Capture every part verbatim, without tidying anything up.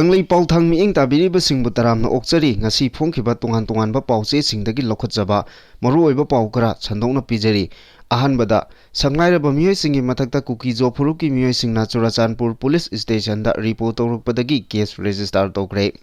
ꯀꯪꯂꯩꯄꯥꯛ ꯊꯥꯡ ꯃꯤꯠꯌꯦꯡ ꯇꯥꯕꯤꯔꯤꯕꯁꯤꯡꯕꯨ ꯇꯔꯥꯝꯅ ꯑꯣꯛꯆꯔꯤ꯫ ꯉꯁꯤ ꯐꯣꯡꯈꯤꯕ ꯇꯣꯉꯥꯟ ꯇꯣꯉꯥꯟꯕ ꯄꯥꯎꯆꯦꯁꯤꯡꯗꯒꯤ ꯂꯧꯈꯠꯆꯕ ꯃꯔꯨꯑꯣꯏꯕ ꯄꯥꯎ ꯈꯔ ꯁꯟꯗꯣꯛꯅ ꯄꯤꯖꯔꯤ꯫ ꯑꯍꯥꯟꯕꯗ, ꯁꯛꯅꯥꯏꯔꯕ ꯃꯤꯑꯣꯏꯁꯤꯡꯒꯤ ꯃꯊꯛꯇ ꯀꯨꯀꯤ-ꯖꯣ ꯐꯨꯔꯨꯞꯀꯤ ꯃꯤꯑꯣꯏꯁꯤꯡꯅ Churachandpur police ꯁ꯭ꯇꯦꯁꯟꯗ report ꯇꯧꯔꯛꯄꯗꯒꯤ case register ꯇꯧꯈ꯭ꯔꯦ꯫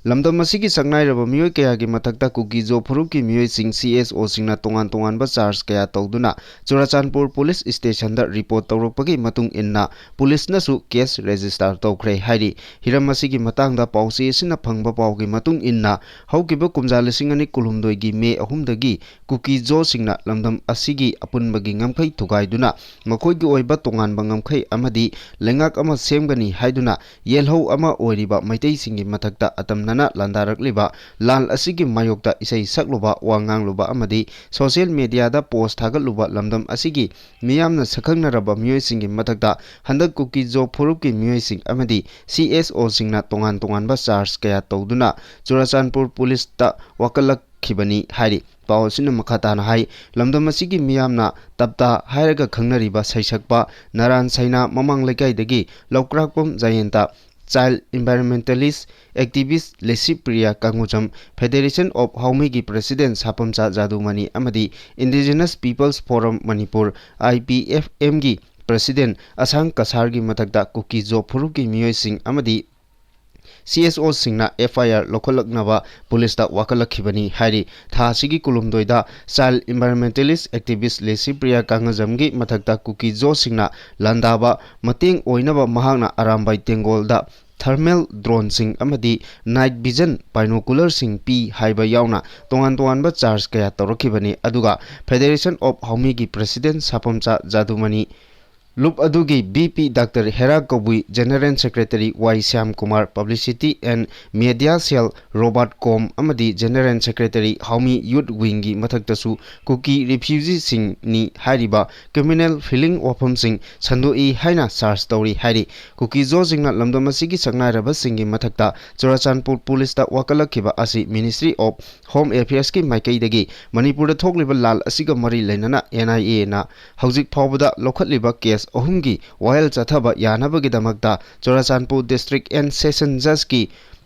ꯂꯝꯗꯝ ꯑꯁꯤꯒꯤ ꯁꯛꯅꯥꯏꯔꯕ ꯃꯤꯑꯣꯏ ꯀꯌꯥꯒꯤ ꯃꯊꯛꯇ ꯀꯨꯀꯤ-ꯖꯣ ꯐꯨꯔꯨꯞꯀꯤ ꯃꯤꯑꯣꯏꯁꯤꯡ ꯁꯤ ꯑꯦꯁ ꯑꯣꯁꯤꯡꯅ ꯇꯣꯉꯥꯟ ꯇꯣꯉꯥꯟꯕ ꯆꯥꯔꯖ ꯀꯌꯥ ꯇꯧꯗꯨꯅ ꯆꯨꯔꯥꯆꯥꯟꯄꯨꯔ ꯄꯨꯂꯤꯁ ꯁ꯭ꯇꯦꯁꯟꯗ ꯔꯤꯄꯣꯔꯠ ꯇꯧꯔꯛꯄꯒꯤ ꯃꯇꯨꯡ ꯏꯟꯅ ꯄꯨꯂꯤꯁꯅꯁꯨ ꯀꯦꯁ ꯔꯦꯖꯤꯁꯇꯥꯔ ꯇꯧꯈ꯭ꯔꯦ ꯍꯥꯏꯔꯤ꯫ ꯍꯤꯔꯝ ꯑꯁꯤꯒꯤ ꯃꯇꯥꯡꯗ ꯄꯥꯎꯆꯦ ꯑꯁꯤꯅ ꯐꯪꯕ ꯄꯥꯎꯒꯤ ꯃꯇꯨꯡ ꯏꯟꯅ, ꯍꯧꯈꯤꯕ ꯀꯨꯝꯖꯥ ꯂꯤꯁꯤꯡ ꯑꯅꯤ ꯀꯨꯟꯍꯨꯝꯗꯣꯏꯒꯤ ꯃꯦ ꯑꯍꯨꯝꯗꯒꯤ ꯀꯨꯀꯤ-ꯖꯣꯁꯤꯡꯅ ꯂꯝꯗꯝ ꯑꯁꯤꯒꯤ ꯑꯄꯨꯟꯕꯒꯤ ꯉꯝꯈꯩ ꯊꯨꯒꯥꯏꯗꯨꯅ ꯃꯈꯣꯏꯒꯤ ꯑꯣꯏꯕ ꯇꯣꯉꯥꯟꯕ ꯉꯝꯈꯩ ꯑꯃꯗꯤ ꯂꯩꯉꯥꯛ ꯑꯃ ꯁꯦꯝꯒꯅꯤ ꯍꯥꯏꯗꯨꯅ ꯌꯦꯜꯍꯧ ꯑꯃ ꯑꯣꯏꯔꯤꯕ ꯃꯩꯇꯩꯁꯤꯡꯒꯤ ꯃꯊꯛꯇ ꯑꯇꯝꯅꯅ ꯂꯥꯟꯗꯥꯔꯛꯂꯤꯕ ꯂꯥꯟ ꯑꯁꯤꯒꯤ ꯃꯥꯌꯣꯛꯇ ꯏꯁꯩ ꯁꯛꯂꯨꯕ, ꯋꯥ ꯉꯥꯡꯂꯨꯕ ꯑꯃꯗꯤ ꯁꯣꯁꯤꯌꯦꯜ ꯃꯦꯗꯤꯌꯥꯗ ꯄꯣꯁ ꯊꯥꯒꯠꯂꯨꯕ ꯂꯝꯗꯝ ꯑꯁꯤꯒꯤ ꯃꯤꯌꯥꯝꯅ ꯁꯛꯈꯪꯅꯔꯕ ꯃꯤꯑꯣꯏꯁꯤꯡꯒꯤ ꯃꯊꯛꯇ ꯍꯟꯗꯛ ꯀꯨꯀꯤ-ꯖꯣ ꯐꯨꯔꯨꯞꯀꯤ ꯃꯤꯑꯣꯏꯁꯤꯡ ꯑꯃꯗꯤ ꯁꯤ ꯑꯦꯁ ꯑꯣꯁꯤꯡꯅ ꯇꯣꯉꯥꯟ ꯇꯣꯉꯥꯟꯕ ꯆꯥꯔꯖ ꯀꯌꯥ ꯇꯧꯗꯨꯅ ꯆꯨꯔꯥꯆꯥꯟꯄꯨꯔ ꯄꯨꯂꯤꯁꯇ ꯋꯥꯀꯠꯂꯛꯈꯤꯕꯅꯤ ꯍꯥꯏꯔꯤ꯫ ꯄꯥꯎ ꯑꯁꯤꯅ ꯃꯈꯥ ꯇꯥꯅ ꯍꯥꯏ, ꯂꯝꯗꯝ ꯑꯁꯤꯒꯤ ꯃꯤꯌꯥꯝꯅ ꯇꯞꯇꯥ ꯍꯥꯏꯔꯒ ꯈꯪꯅꯔꯤꯕ ꯁꯩꯁꯛꯄ ꯅꯔꯥꯟ ꯁꯩꯅꯥ ꯃꯃꯥꯡ ꯂꯩꯀꯥꯏꯗꯒꯤ Loukrakpam Jayanta, child environmentalist activist Licypriya Kangujam, federation of ꯍꯥꯎꯃꯤꯒꯤ ꯄ꯭ꯔꯦꯁꯤꯗꯦꯟ ꯁꯥꯄꯝꯆꯥ ꯖꯥꯗꯨꯃꯅꯤ ꯑꯃꯗꯤ indigenous peoples forum Manipur, I P F ꯑꯦꯝꯒꯤ ꯄ꯭ꯔꯦꯁꯤꯗꯦꯟ ꯑꯁꯥꯡ ꯀꯁꯥꯔꯒꯤ ꯃꯊꯛꯇ ꯀꯨꯀꯤ-ꯖꯣ ꯐꯨꯔꯨꯞꯀꯤ ꯃꯤꯑꯣꯏꯁꯤꯡ ꯑꯃꯗꯤ ꯁꯤ ꯑꯦꯁ ꯑꯣꯁꯤꯡꯅ ꯑꯦꯐ ꯑꯥꯏ ꯑꯥꯔ ꯂꯧꯈꯠꯂꯛꯅꯕ ꯄꯨꯂꯤꯁꯇ ꯋꯥꯀꯠꯂꯛꯈꯤꯕꯅꯤ ꯍꯥꯏꯔꯤ꯫ ꯊꯥ ꯑꯁꯤꯒꯤ ꯀꯨꯟꯍꯨꯝꯗꯣꯏꯗ ꯆꯥꯏꯜ ꯏꯟꯚꯥꯏꯔꯣꯟꯃꯦꯟꯇꯦꯂꯤꯁ ꯑꯦꯛꯇꯤꯚꯤꯁ ꯂꯦꯁꯤꯄ꯭ꯔꯤꯌꯥ ꯀꯥꯡꯉꯖꯝꯒꯤ ꯃꯊꯛꯇ ꯀꯨꯀꯤ-ꯖꯣꯁꯤꯡꯅ ꯂꯥꯟꯗꯥꯕ ꯃꯇꯦꯡ ꯑꯣꯏꯅꯕ ꯃꯍꯥꯛꯅ ꯑꯔꯥꯝꯕꯥꯏ ꯇꯦꯡꯒꯣꯜꯗ ꯊꯔꯃꯦꯜ ꯗ꯭ꯔꯣꯟꯁꯤꯡ ꯑꯃꯗꯤ ꯅꯥꯏꯠ ꯚꯤꯖꯟ ꯕꯥꯏꯅꯣꯀꯨꯂꯔꯁꯤꯡ ꯄꯤ ꯍꯥꯏꯕ ꯌꯥꯎꯅ ꯇꯣꯉꯥꯟ ꯇꯣꯉꯥꯟꯕ ꯆꯥꯔꯖ ꯀꯌꯥ ꯇꯧꯔꯛꯈꯤꯕꯅꯤ꯫ ꯑꯗꯨꯒ ꯐꯦꯗꯦꯔꯦꯁꯟ ꯑꯣꯐ ꯍꯥꯎꯃꯤꯒꯤ ꯄ꯭ꯔꯦꯁꯤꯗꯦꯟ ꯁꯥꯄꯝꯆꯥ ꯖꯥꯗꯨꯃꯅꯤ, ꯂꯨꯞ ꯑꯗꯨꯒꯤ V P doctor Hera Kabui, general secretary Y Shyamkumar, publicity and media cell Robert Kom ꯑꯃꯗꯤ ꯖꯦꯅꯔꯦꯜ ꯁꯦꯀ꯭ꯔꯦꯇꯔꯤ ꯍꯥꯎꯃꯤ ꯌꯨꯠ ꯋꯤꯡꯒꯤ ꯃꯊꯛꯇꯁꯨ ꯀꯨꯀꯤ ꯔꯤꯐ꯭ꯌꯨꯖꯤꯁꯤꯡꯅꯤ ꯍꯥꯏꯔꯤꯕ ꯀ꯭ꯔꯤꯃꯤꯅꯦꯜ ꯐꯤꯂꯤꯡ ꯋꯥꯐꯝꯁꯤꯡ ꯁꯟꯗꯣꯛꯏ ꯍꯥꯏꯅ ꯆꯥꯔꯖ ꯇꯧꯔꯤ ꯍꯥꯏꯔꯤ꯫ ꯀꯨꯀꯤ-ꯖꯣꯁꯤꯡꯅ ꯂꯝꯗꯝ ꯑꯁꯤꯒꯤ ꯁꯛꯅꯥꯏꯔꯕꯁꯤꯡꯒꯤ ꯃꯊꯛꯇ ꯆꯨꯔꯥꯆꯥꯟꯄꯨꯔ ꯄꯨꯂꯤꯁꯇ ꯋꯥꯀꯠꯂꯛꯈꯤꯕ ꯑꯁꯤ ꯃꯤꯅꯤꯁꯇ꯭ꯔꯤ ꯑꯣꯐ ꯍꯣꯝ ꯑꯦꯐꯤꯌꯔꯁꯀꯤ ꯃꯥꯏꯀꯩꯗꯒꯤ ꯃꯅꯤꯄꯨꯔꯗ ꯊꯣꯛꯂꯤꯕ ꯂꯥꯜ ꯑꯁꯤꯒ ꯃꯔꯤ ꯂꯩꯅꯅ ꯑꯦꯟ ꯑꯥꯏ ꯑꯦꯅ ꯍꯧꯖꯤꯛ ꯐꯥꯎꯕꯗ ꯂꯧꯈꯠꯂꯤꯕ ꯀꯦꯁ ꯑꯍꯨꯝꯒꯤ ꯋꯥꯌꯦꯜ ꯆꯠꯊꯕ ꯌꯥꯅꯕꯒꯤꯗꯃꯛꯇ Churachandpur District and Session Judgeꯀꯤ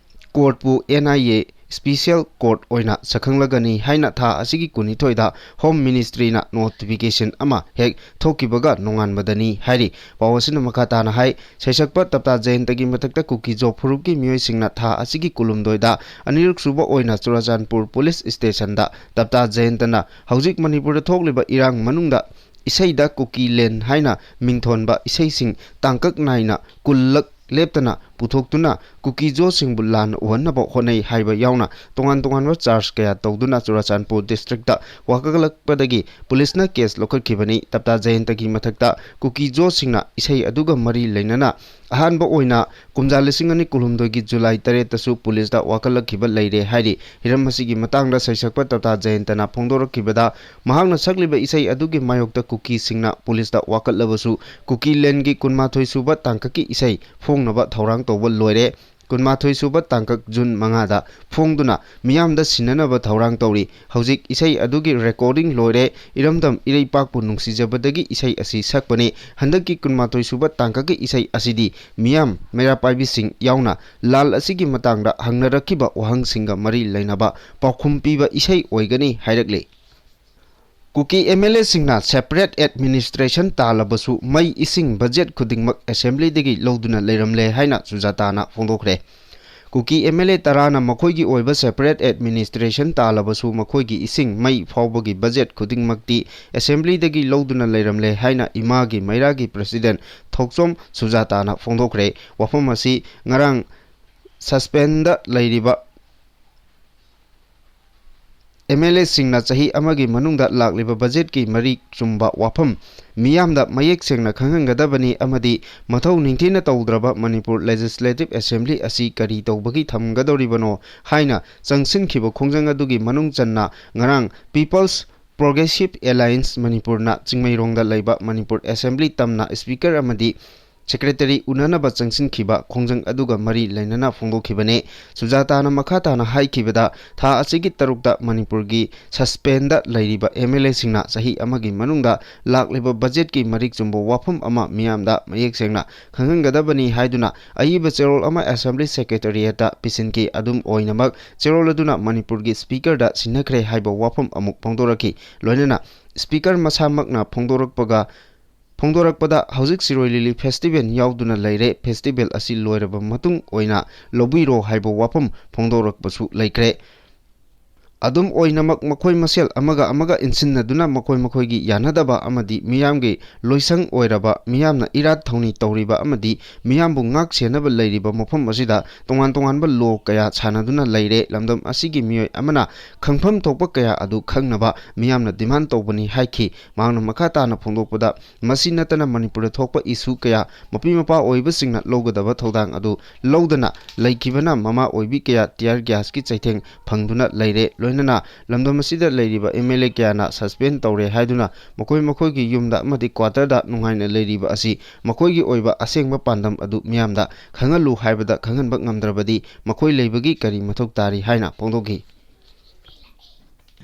courtꯄꯨ N I A special court ꯑꯣꯏꯅ ꯁꯛꯈꯪꯂꯒꯅꯤ ꯍꯥꯏꯅ ꯊꯥ ꯑꯁꯤꯒꯤ ꯀꯨꯟꯅꯤꯊꯣꯏꯗ Home Ministryꯅ notification ꯑꯃ ꯍꯦꯛ ꯊꯣꯛꯈꯤꯕꯒ ꯅꯣꯡꯉꯥꯟꯕꯗꯅꯤ ꯍꯥꯏꯔꯤ꯫ ꯄꯥꯎ ꯑꯁꯤꯅ ꯃꯈꯥ ꯇꯥꯅ ꯍꯥꯏ, ꯁꯩꯁꯛꯄ ꯇꯞꯇꯥ ꯖꯌꯟꯇꯒꯤ ꯃꯊꯛꯇ ꯀꯨꯀꯤ-ꯖꯣ ꯐꯨꯔꯨꯞꯀꯤ ꯃꯤꯑꯣꯏꯁꯤꯡꯅ ꯊꯥ ꯑꯁꯤꯒꯤ ꯀꯨꯟꯍꯨꯝꯗꯣꯏꯗ ꯑꯅꯤꯔꯛ ꯁꯨꯕ ꯑꯣꯏꯅ ꯆꯨꯔꯥꯆꯥꯟꯄꯨꯔ Police Stationꯗ ꯇꯞꯇꯥ ꯖꯌꯟꯇꯅ ꯍꯧꯖꯤꯛ ꯃꯅꯤꯄꯨꯔꯗ ꯊꯣꯛꯂꯤꯕ ꯏꯔꯥꯡ ꯃꯅꯨꯡꯗ ꯏꯁꯩꯗ ꯀꯨꯀꯤ ꯂꯦꯟ ꯍꯥꯏꯅ ꯃꯤꯡꯊꯣꯟꯕ ꯏꯁꯩꯁꯤꯡ ꯇꯥꯡꯀꯛ ꯅꯥꯏꯅ ꯀꯨꯟꯂꯛ ꯂꯦꯞꯇꯅ ꯄꯨꯊꯣꯛꯇꯨꯅ ꯀꯨꯀꯤ-ꯖꯣꯁꯤꯡꯕꯨ ꯂꯥꯟꯅ ꯎꯍꯟꯅꯕ ꯍꯣꯠꯅꯩ ꯍꯥꯏꯕ ꯌꯥꯎꯅ ꯇꯣꯉꯥꯟ ꯇꯣꯉꯥꯟꯕ charge ꯀꯌꯥ ꯇꯧꯗꯨꯅ ꯆꯨꯔꯥꯆꯥꯟꯄꯨꯔ Districtꯇ ꯋꯥꯀꯠꯂꯛꯄꯗꯒꯤ ꯄꯨꯂꯤꯁꯅ case ꯂꯧꯈꯠꯈꯤꯕꯅꯤ꯫ ꯇꯞꯇꯥ ꯖꯌꯟꯇꯒꯤ ꯃꯊꯛꯇ ꯀꯨꯀꯤ-ꯖꯣꯁꯤꯡꯅ ꯏꯁꯩ ꯑꯗꯨꯒ ꯃꯔꯤ ꯂꯩꯅꯅ ꯑꯍꯥꯟꯕ ꯑꯣꯏꯅ ꯀꯨꯝꯖꯥ ꯂꯤꯁꯤꯡ ꯑꯅꯤ ꯀꯨꯟꯍꯨꯝꯗꯣꯏꯒꯤ July ꯇꯔꯦꯠꯇꯁꯨ ꯄꯨꯂꯤꯁꯇ ꯋꯥꯀꯠꯂꯛꯈꯤꯕ ꯂꯩꯔꯦ ꯍꯥꯏꯔꯤ꯫ ꯍꯤꯔꯝ ꯑꯁꯤꯒꯤ ꯃꯇꯥꯡꯗ ꯁꯩꯁꯛꯄ ꯇꯞꯇꯥ ꯖꯌꯟꯇꯅ ꯐꯣꯡꯗꯣꯔꯛꯈꯤꯕꯗ, ꯃꯍꯥꯛꯅ ꯁꯛꯂꯤꯕ ꯏꯁꯩ ꯑꯗꯨꯒꯤ ꯃꯥꯌꯣꯛꯇ ꯀꯨꯀꯤꯁꯤꯡꯅ ꯄꯨꯂꯤꯁꯇ ꯋꯥꯀꯠꯂꯕꯁꯨ, ꯀꯨꯀꯤ ꯂꯦꯟꯒꯤ ꯀꯨꯟꯃꯥꯊꯣꯏ ꯁꯨꯕ ꯇꯥꯡꯀꯛꯀꯤ ꯏꯁꯩ ꯐꯣꯡꯅꯕ ꯊꯧꯔꯥꯡ ꯇꯧꯕ ꯂꯣꯏꯔꯦ꯫ ꯀꯨꯟꯃꯥꯊꯣꯏ ꯁꯨꯕ ꯇꯥꯡꯀꯛ June ꯃꯉꯥꯗ ꯐꯣꯡꯗꯨꯅ ꯃꯤꯌꯥꯝꯗ ꯁꯤꯟꯅꯅꯕ ꯊꯧꯔꯥꯡ ꯇꯧꯔꯤ꯫ ꯍꯧꯖꯤꯛ ꯏꯁꯩ ꯑꯗꯨꯒꯤ recording ꯂꯣꯏꯔꯦ꯫ ꯏꯔꯝꯗꯝ ꯏꯔꯩꯄꯥꯛꯄꯨ ꯅꯨꯡꯁꯤꯖꯕꯗꯒꯤ ꯏꯁꯩ ꯑꯁꯤ ꯁꯛꯄꯅꯤ꯫ ꯍꯟꯗꯛꯀꯤ ꯀꯨꯟꯃꯥꯊꯣꯏ ꯁꯨꯕ ꯇꯥꯡꯀꯛꯀꯤ ꯏꯁꯩ ꯑꯁꯤꯗꯤ ꯃꯤꯌꯥꯝ ꯃꯩꯔꯥ ꯄꯥꯏꯕꯤꯁꯤꯡ ꯌꯥꯎꯅ ꯂꯥꯜ ꯑꯁꯤꯒꯤ ꯃꯇꯥꯡꯗ ꯍꯪꯅꯔꯛꯈꯤꯕ ꯋꯥꯍꯪꯁꯤꯡꯒ ꯃꯔꯤ ꯂꯩꯅꯕ ꯄꯥꯎꯈꯨꯝ ꯄꯤꯕ ꯏꯁꯩ ꯑꯣꯏꯒꯅꯤ ꯍꯥꯏꯔꯛꯂꯤ꯫ ꯀꯨꯀꯤ M L Aꯁꯤꯡꯅ separate administration ꯇꯥꯜꯂꯕꯁꯨ ꯃꯩ ꯏꯁꯤꯡ budget ꯈꯨꯗꯤꯡꯃꯛ assemblyꯗꯒꯤ ꯂꯧꯗꯨꯅ ꯂꯩꯔꯝꯂꯦ ꯍꯥꯏꯅ ꯁꯨꯖꯥꯇꯥꯅ ꯐꯣꯡꯗꯣꯛꯈ꯭ꯔꯦ꯫ ꯀꯨꯀꯤ M L A ꯇꯔꯥꯅ ꯃꯈꯣꯏꯒꯤ ꯑꯣꯏꯕ separate administration ꯇꯥꯜꯂꯕꯁꯨ ꯃꯈꯣꯏꯒꯤ ꯏꯁꯤꯡ ꯃꯩ ꯐꯥꯎꯕꯒꯤ budget ꯈꯨꯗꯤꯡꯃꯛꯇꯤ assemblyꯗꯒꯤ ꯂꯧꯗꯨꯅ ꯂꯩꯔꯝꯂꯦ ꯍꯥꯏꯅ ꯏꯃꯥꯒꯤ ꯃꯩꯔꯥꯒꯤ president ꯊꯣꯛꯆꯣꯝ ꯁꯨꯖꯥꯇꯥꯅ ꯐꯣꯡꯗꯣꯛꯈ꯭ꯔꯦ꯫ ꯋꯥꯐꯝ ꯑꯁꯤ ꯉꯔꯥꯡ suspendꯗ ꯂꯩꯔꯤꯕ M L Aꯁꯤꯡꯅ ꯆꯍꯤ ꯑꯃꯒꯤ ꯃꯅꯨꯡꯗ ꯂꯥꯛꯂꯤꯕ budgetꯀꯤ ꯃꯔꯤ ꯆꯨꯝꯕ ꯋꯥꯐꯝ ꯃꯤꯌꯥꯝꯗ ꯃꯌꯦꯛ ꯁꯦꯡꯅ ꯈꯪꯍꯟꯒꯗꯕꯅꯤ ꯑꯃꯗꯤ ꯃꯊꯧ ꯅꯤꯡꯊꯤꯅ ꯇꯧꯗ꯭ꯔꯕ ꯃꯅꯤꯄꯨꯔ Legislative Assembly ꯑꯁꯤ ꯀꯔꯤ ꯇꯧꯕꯒꯤ ꯊꯝꯒꯗꯧꯔꯤꯕꯅꯣ ꯍꯥꯏꯅ ꯆꯪꯁꯤꯟꯈꯤꯕ ꯈꯣꯡꯖꯪ ꯑꯗꯨꯒꯤ ꯃꯅꯨꯡ ꯆꯟꯅ ꯉꯔꯥꯡ People's Progressive Alliance ꯃꯅꯤꯄꯨꯔꯅ ꯆꯤꯡꯃꯩꯔꯣꯡꯗ ꯂꯩꯕ ꯃꯅꯤꯄꯨꯔ Assembly ꯇꯝꯅ Speaker ꯑꯃꯗꯤ ꯁꯦꯀ꯭ꯔꯦꯇꯔꯤ ꯎꯅꯅꯕ ꯆꯪꯁꯤꯟꯈꯤꯕ ꯈꯣꯡꯖꯪ ꯑꯗꯨꯒ ꯃꯔꯤ ꯂꯩꯅꯅ ꯐꯣꯡꯗꯣꯛꯈꯤꯕꯅꯤ꯫ ꯁꯨꯖꯥꯇꯥꯅ ꯃꯈꯥ ꯇꯥꯅ ꯍꯥꯏꯈꯤꯕꯗ, ꯊꯥ ꯑꯁꯤꯒꯤ ꯇꯔꯨꯛꯇ ꯃꯅꯤꯄꯨꯔꯒꯤ ꯁꯁꯄꯦꯟꯗ ꯂꯩꯔꯤꯕ ꯑꯦꯝ ꯑꯦꯜ ꯑꯦꯁꯤꯡꯅ ꯆꯍꯤ ꯑꯃꯒꯤ ꯃꯅꯨꯡꯗ ꯂꯥꯛꯂꯤꯕ ꯕꯖꯦꯠꯀꯤ ꯃꯔꯤꯛ ꯆꯨꯝꯕ ꯋꯥꯐꯝ ꯑꯃ ꯃꯤꯌꯥꯝꯗ ꯃꯌꯦꯛ ꯁꯦꯡꯅ ꯈꯪꯍꯟꯒꯗꯕꯅꯤ ꯍꯥꯏꯗꯨꯅ ꯑꯏꯕ ꯆꯦꯔꯣꯜ ꯑꯃ ꯑꯦꯁꯦꯝꯕ꯭ꯂꯤ ꯁꯦꯀ꯭ꯔꯦꯇꯔꯤꯌꯦꯠꯇ ꯄꯤꯁꯤꯟꯈꯤ꯫ ꯑꯗꯨꯝ ꯑꯣꯏꯅꯃꯛ, ꯆꯦꯔꯣꯜ ꯑꯗꯨꯅ ꯃꯅꯤꯄꯨꯔꯒꯤ ꯁ꯭ꯄꯤꯀꯔꯗ ꯁꯤꯟꯅꯈ꯭ꯔꯦ ꯍꯥꯏꯕ ꯋꯥꯐꯝ ꯑꯃꯨꯛ ꯐꯣꯡꯗꯣꯔꯛꯈꯤ꯫ ꯂꯣꯏꯅꯅ ꯁ꯭ꯄꯤꯀꯔ ꯃꯁꯥꯃꯛꯅ ꯐꯣꯡꯗꯣꯔꯛꯄꯒ ꯐꯣꯡꯗꯣꯔꯛꯄꯗ, ꯍꯧꯖꯤꯛ ꯁꯤꯔꯣꯏ ꯂꯤꯂꯤ ꯐꯦꯁꯇꯤꯚꯦꯜ ꯌꯥꯎꯗꯨꯅ ꯂꯩꯔꯦ, ꯐꯦꯁꯇꯤꯚꯦꯜ ꯑꯁꯤ ꯂꯣꯏꯔꯕ ꯃꯇꯨꯡ ꯑꯣꯏꯅ ꯂꯧꯕꯤꯔꯣ ꯍꯥꯏꯕ ꯋꯥꯐꯝ ꯐꯣꯡꯗꯣꯔꯛꯄꯁꯨ ꯂꯩꯈ꯭ꯔꯦ꯫ ꯑꯗꯨꯝ ꯑꯣꯏꯅꯃꯛ, ꯃꯈꯣꯏ ꯃꯁꯦꯜ ꯑꯃꯒ ꯑꯃꯒ ꯏꯟꯁꯤꯟꯅꯗꯨꯅ ꯃꯈꯣꯏ ꯃꯈꯣꯏꯒꯤ ꯌꯥꯅꯗꯕ ꯑꯃꯗꯤ ꯃꯤꯌꯥꯝꯒꯤ ꯂꯣꯏꯁꯪ ꯑꯣꯏꯔꯕ, ꯃꯤꯌꯥꯝꯅ ꯏꯔꯥꯠ ꯊꯧꯅꯤ ꯇꯧꯔꯤꯕ ꯑꯃꯗꯤ ꯃꯤꯌꯥꯝꯕꯨ ꯉꯥꯛ ꯁꯦꯟꯅꯕ ꯂꯩꯔꯤꯕ ꯃꯐꯝ ꯑꯁꯤꯗ ꯇꯣꯉꯥꯟ ꯇꯣꯉꯥꯟꯕ ꯂꯣ ꯀꯌꯥ ꯁꯥꯟꯅꯗꯨꯅ ꯂꯩꯔꯦ꯫ ꯂꯝꯗꯝ ꯑꯁꯤꯒꯤ ꯃꯤꯑꯣꯏ ꯑꯃꯅ ꯈꯪꯐꯝ ꯊꯣꯛꯄ ꯀꯌꯥ ꯑꯗꯨ ꯈꯪꯅꯕ ꯃꯤꯌꯥꯝꯅ ꯗꯤꯃꯥꯟ ꯇꯧꯕꯅꯤ ꯍꯥꯏꯈꯤ꯫ ꯃꯍꯥꯛꯅ ꯃꯈꯥ ꯇꯥꯅ ꯐꯣꯡꯗꯣꯛꯄꯗ, ꯃꯁꯤ ꯅꯠꯇꯅ ꯃꯅꯤꯄꯨꯔꯗ ꯊꯣꯛꯄ ꯏꯁꯨ ꯀꯌꯥ ꯃꯄꯤ ꯃꯄꯥ ꯑꯣꯏꯕꯁꯤꯡꯅ ꯂꯧꯒꯗꯕ ꯊꯧꯗꯥꯡ ꯑꯗꯨ ꯂꯧꯗꯅ ꯂꯩꯈꯤꯕꯅ ꯃꯃꯥ ꯑꯣꯏꯕꯤ ꯀꯌꯥ ꯇꯤꯌꯔ ꯒ꯭ꯌꯥꯁꯀꯤ ꯆꯩꯊꯦꯡ ꯐꯪꯗꯨꯅ ꯂꯩꯔꯦ꯫ ꯂꯣꯏꯅꯅ ꯂꯝꯗꯝ ꯑꯁꯤꯗ ꯂꯩꯔꯤꯕ ꯑꯦꯝ ꯑꯦꯜ ꯑꯦ ꯀꯌꯥꯅ ꯁꯁꯄꯦꯟ ꯇꯧꯔꯦ ꯍꯥꯏꯗꯨꯅ ꯃꯈꯣꯏ ꯃꯈꯣꯏꯒꯤ ꯌꯨꯝꯗ ꯑꯃꯗꯤ ꯀ꯭ꯋꯥꯇꯔꯗ ꯅꯨꯡꯉꯥꯏꯅ ꯂꯩꯔꯤꯕ ꯑꯁꯤ ꯃꯈꯣꯏꯒꯤ ꯑꯣꯏꯕ ꯑꯁꯦꯡꯕ ꯄꯥꯟꯗꯝ ꯑꯗꯨ ꯃꯤꯌꯥꯝꯗ ꯈꯪꯍꯜꯂꯨ ꯍꯥꯏꯕꯗ ꯈꯪꯍꯟꯕ ꯉꯝꯗ꯭ꯔꯕꯗꯤ ꯃꯈꯣꯏ ꯂꯩꯕꯒꯤ ꯀꯔꯤ ꯃꯊꯧ ꯇꯥꯔꯤ ꯍꯥꯏꯅ ꯐꯣꯡꯗꯣꯛꯈꯤ꯫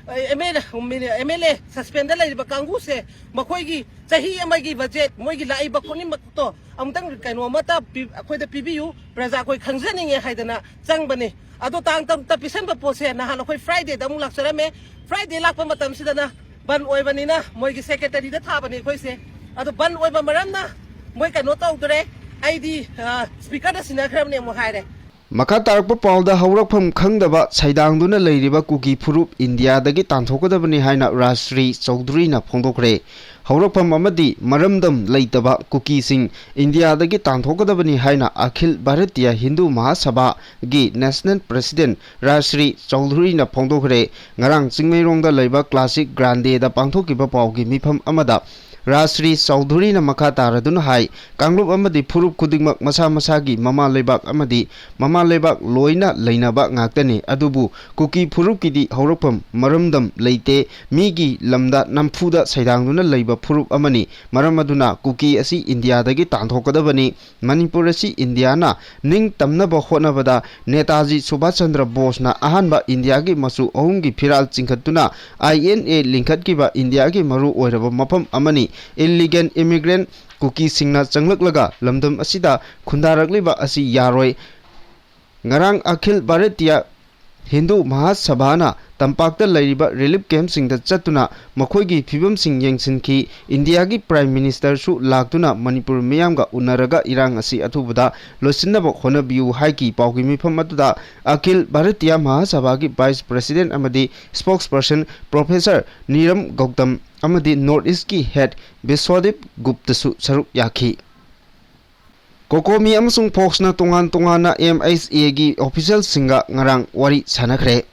ꯑꯦꯝ ꯑꯦꯜ ꯑꯦ ꯁꯁꯄꯦꯟꯗ ꯂꯩꯔꯤꯕ ꯀꯥꯡꯕꯨꯁꯦ ꯃꯈꯣꯏꯒꯤ ꯆꯍꯤ ꯑꯃꯒꯤ ꯕꯖꯦꯠ, ꯃꯣꯏꯒꯤ ꯂꯥꯛꯏꯕ ꯈꯣꯠꯅꯤꯡꯕꯗꯣ ꯑꯃꯨꯛꯇꯪ ꯀꯩꯅꯣ ꯑꯃꯇ ꯄꯤ-, ꯑꯩꯈꯣꯏꯗ ꯄꯤꯕꯤꯌꯨ, ꯄ꯭ꯔꯖꯥ ꯑꯩꯈꯣꯏ ꯈꯪꯖꯅꯤꯡꯉꯦ ꯍꯥꯏꯗꯅ ꯆꯪꯕꯅꯤ꯫ ꯑꯗꯣ ꯇꯥꯡ ꯇꯔꯨꯛꯇ ꯄꯤꯁꯟꯕ ꯄꯣꯠꯁꯦ ꯅꯍꯥꯟ ꯑꯩꯈꯣꯏ ꯐ꯭ꯔꯥꯏꯗꯦꯗ ꯑꯃꯨꯛ ꯂꯥꯛꯆꯔꯝꯃꯦ꯫ ꯐ꯭ꯔꯥꯏꯗꯦ ꯂꯥꯛꯄ ꯃꯇꯝꯁꯤꯗꯅ ꯕꯟ ꯑꯣꯏꯕꯅꯤꯅ ꯃꯣꯏꯒꯤ ꯁꯦꯀ꯭ꯔꯦꯇꯔꯤꯗ ꯊꯥꯕꯅꯤ ꯑꯩꯈꯣꯏꯁꯦ꯫ ꯑꯗꯣ ꯕꯟ ꯑꯣꯏꯕ ꯃꯔꯝꯅ ꯃꯣꯏ ꯀꯩꯅꯣ ꯇꯧꯗ꯭ꯔꯦ, ꯑꯩꯗꯤ, ꯑ, ꯁ꯭ꯄꯤꯀꯔꯗ ꯁꯤꯟꯅꯈ꯭ꯔꯕꯅꯦ ꯑꯃꯨꯛ ꯍꯥꯏꯔꯦ꯫ ꯃꯈꯥ ꯇꯥꯔꯛꯄ ꯄꯥꯎꯗ, ꯍꯧꯔꯛꯐꯝ ꯈꯪꯗꯕ ꯁꯩꯗꯥꯡꯗꯨꯅ ꯂꯩꯔꯤꯕ ꯀꯨꯀꯤ ꯐꯨꯔꯨꯞ ꯏꯟꯗꯤꯌꯥꯗꯒꯤ ꯇꯥꯟꯊꯣꯛꯀꯗꯕꯅꯤ ꯍꯥꯏꯅ ꯔꯥꯖ ꯁ꯭ꯔꯤ ꯆꯧꯙꯨꯔꯤꯅ ꯐꯣꯡꯗꯣꯛꯈ꯭ꯔꯦ꯫ ꯍꯧꯔꯛꯐꯝ ꯑꯃꯗꯤ ꯃꯔꯝꯗꯝ ꯂꯩꯇꯕ ꯀꯨꯀꯤꯁꯤꯡ ꯏꯟꯗꯤꯌꯥꯗꯒꯤ ꯇꯥꯟꯊꯣꯛꯀꯗꯕꯅꯤ ꯍꯥꯏꯅ ꯑꯈꯤꯜ ꯚꯥꯔꯇꯤꯌ ꯍꯤꯟꯗꯨ ꯃꯍꯥꯁꯚꯥꯒꯤ ꯅꯦꯁꯅꯦꯜ ꯄ꯭ꯔꯦꯁꯤꯗꯦꯟꯠ ꯔꯥꯖ ꯁ꯭ꯔꯤ ꯆꯧꯙꯨꯔꯤꯅ ꯐꯣꯡꯗꯣꯛꯈ꯭ꯔꯦ꯫ ꯉꯔꯥꯡ ꯆꯤꯡꯃꯩꯔꯣꯡꯗ ꯂꯩꯕ ꯀ꯭ꯂꯥꯁꯤꯛ ꯒ꯭ꯔꯥꯟꯗꯦꯗ ꯄꯥꯡꯊꯣꯛꯈꯤꯕ ꯄꯥꯎꯒꯤ ꯃꯤꯐꯝ ꯑꯃꯗ ꯔꯥꯖꯁ꯭ꯔꯤ ꯆꯧꯙꯨꯔꯤꯅ ꯃꯈꯥ ꯇꯥꯔꯗꯨꯅ ꯍꯥꯏ, ꯀꯥꯡꯂꯨꯞ ꯑꯃꯗꯤ ꯐꯨꯔꯨꯞ ꯈꯨꯗꯤꯡꯃꯛ ꯃꯁꯥ ꯃꯁꯥꯒꯤ ꯃꯃꯥ ꯂꯩꯕꯥꯛ ꯑꯃꯗꯤ ꯃꯃꯥ ꯂꯩꯕꯥꯛ ꯂꯣꯏꯅ ꯂꯩꯅꯕ ꯉꯥꯛꯇꯅꯤ, ꯑꯗꯨꯕꯨ ꯀꯨꯀꯤ ꯐꯨꯔꯨꯞꯀꯤꯗꯤ ꯍꯧꯔꯛꯐꯝ ꯃꯔꯝꯗꯝ ꯂꯩꯇꯦ꯫ ꯃꯤꯒꯤ ꯂꯝꯗ ꯅꯝꯐꯨꯗ ꯁꯩꯗꯥꯡꯗꯨꯅ ꯂꯩꯕ ꯐꯨꯔꯨꯞ ꯑꯃꯅꯤ꯫ ꯃꯔꯝ ꯑꯗꯨꯅ ꯀꯨꯀꯤ ꯑꯁꯤ ꯏꯟꯗꯤꯌꯥꯗꯒꯤ ꯇꯥꯟꯊꯣꯛꯀꯗꯕꯅꯤ꯫ ꯃꯅꯤꯄꯨꯔ ꯑꯁꯤ ꯏꯟꯗꯤꯌꯥꯅ ꯅꯤꯡꯇꯝꯅꯕ ꯍꯣꯠꯅꯕꯗ ꯅꯦꯇꯥꯖꯤ ꯁꯨꯚꯥꯁ ꯆꯟꯗ꯭ꯔ ꯕꯣꯁꯅ ꯑꯍꯥꯟꯕ ꯏꯟꯗꯤꯌꯥꯒꯤ ꯃꯆꯨ ꯑꯍꯨꯝꯒꯤ ꯐꯤꯔꯥꯜ ꯆꯤꯡꯈꯠꯇꯨꯅ ꯑꯥꯏ ꯑꯦꯟ ꯑꯦ ꯂꯤꯡꯈꯠꯈꯤꯕ ꯏꯟꯗꯤꯌꯥꯒꯤ ꯃꯔꯨ ꯑꯣꯏꯔꯕ ꯃꯐꯝ ꯑꯃꯅꯤ꯫ Illegal immigrant ꯀꯨꯀꯤꯁꯤꯡꯅ ꯆꯪꯂꯛꯂꯒ ꯂꯝꯗꯝ ꯑꯁꯤꯗ ꯈꯨꯟꯗꯥꯔꯛꯂꯤꯕ ꯑꯁꯤ ꯌꯥꯔꯣꯏ꯫ ꯉꯔꯥꯡ ꯑꯈꯤꯜ ꯚꯥꯔꯇꯤꯌꯥ ꯍꯤꯟꯗꯨ ꯃꯍꯥꯁꯚꯥꯅ ꯇꯝꯄꯥꯛꯇ ꯂꯩꯔꯤꯕ ꯔꯤꯂꯤꯐ ꯀꯦꯝꯞꯁꯤꯡꯗ ꯆꯠꯇꯨꯅ ꯃꯈꯣꯏꯒꯤ ꯐꯤꯕꯝꯁꯤꯡ ꯌꯦꯡꯁꯤꯟꯈꯤ꯫ ꯏꯟꯗꯤꯌꯥꯒꯤ ꯄ꯭ꯔꯥꯏꯝ ꯃꯤꯅꯤꯁꯇꯔꯁꯨ ꯂꯥꯛꯇꯨꯅ ꯃꯅꯤꯄꯨꯔ ꯃꯤꯌꯥꯝꯒ ꯎꯅꯔꯒ ꯏꯔꯥꯡ ꯑꯁꯤ ꯑꯊꯨꯕꯗ ꯂꯣꯏꯁꯤꯟꯅꯕ ꯍꯣꯠꯅꯕꯤꯌꯨ ꯍꯥꯏꯈꯤ꯫ ꯄꯥꯎꯒꯤ ꯃꯤꯐꯝ ꯑꯗꯨꯗ ꯑꯈꯤꯜ ꯚꯥꯔꯇꯤꯌꯥ ꯃꯍꯥꯁꯚꯥꯒꯤ ꯚꯥꯏꯁ ꯄ꯭ꯔꯦꯁꯤꯗꯦꯟꯠ ꯑꯃꯗꯤ ꯁ꯭ꯄꯣꯛꯁ ꯄꯔꯁꯟ ꯄ꯭ꯔꯣꯐꯦꯁꯔ ꯅꯤꯔꯝ ꯒꯧꯇꯝ ꯑꯃꯗꯤ ꯅꯣꯔꯠ ꯏꯁ꯭ꯠꯀꯤ ꯍꯦꯗ ꯕꯤꯁ꯭ꯋꯗꯤꯞ ꯒꯨꯞꯇꯁꯨ ꯁꯔꯨꯛ ꯌꯥꯈꯤ꯫ ꯀꯣꯀꯣꯃꯤ ꯑꯃꯁꯨꯡ ꯐꯣꯛꯁꯅ ꯇꯣꯉꯥꯟ ꯇꯣꯉꯥꯟꯅ ꯑꯦꯝ ꯑꯩꯆ ꯑꯦꯒꯤ ꯑꯣꯐꯤꯁꯤꯌꯦꯜꯁꯤꯡꯒ ꯉꯔꯥꯡ ꯋꯥꯔꯤ ꯁꯥꯟꯅꯈ꯭ꯔꯦ꯫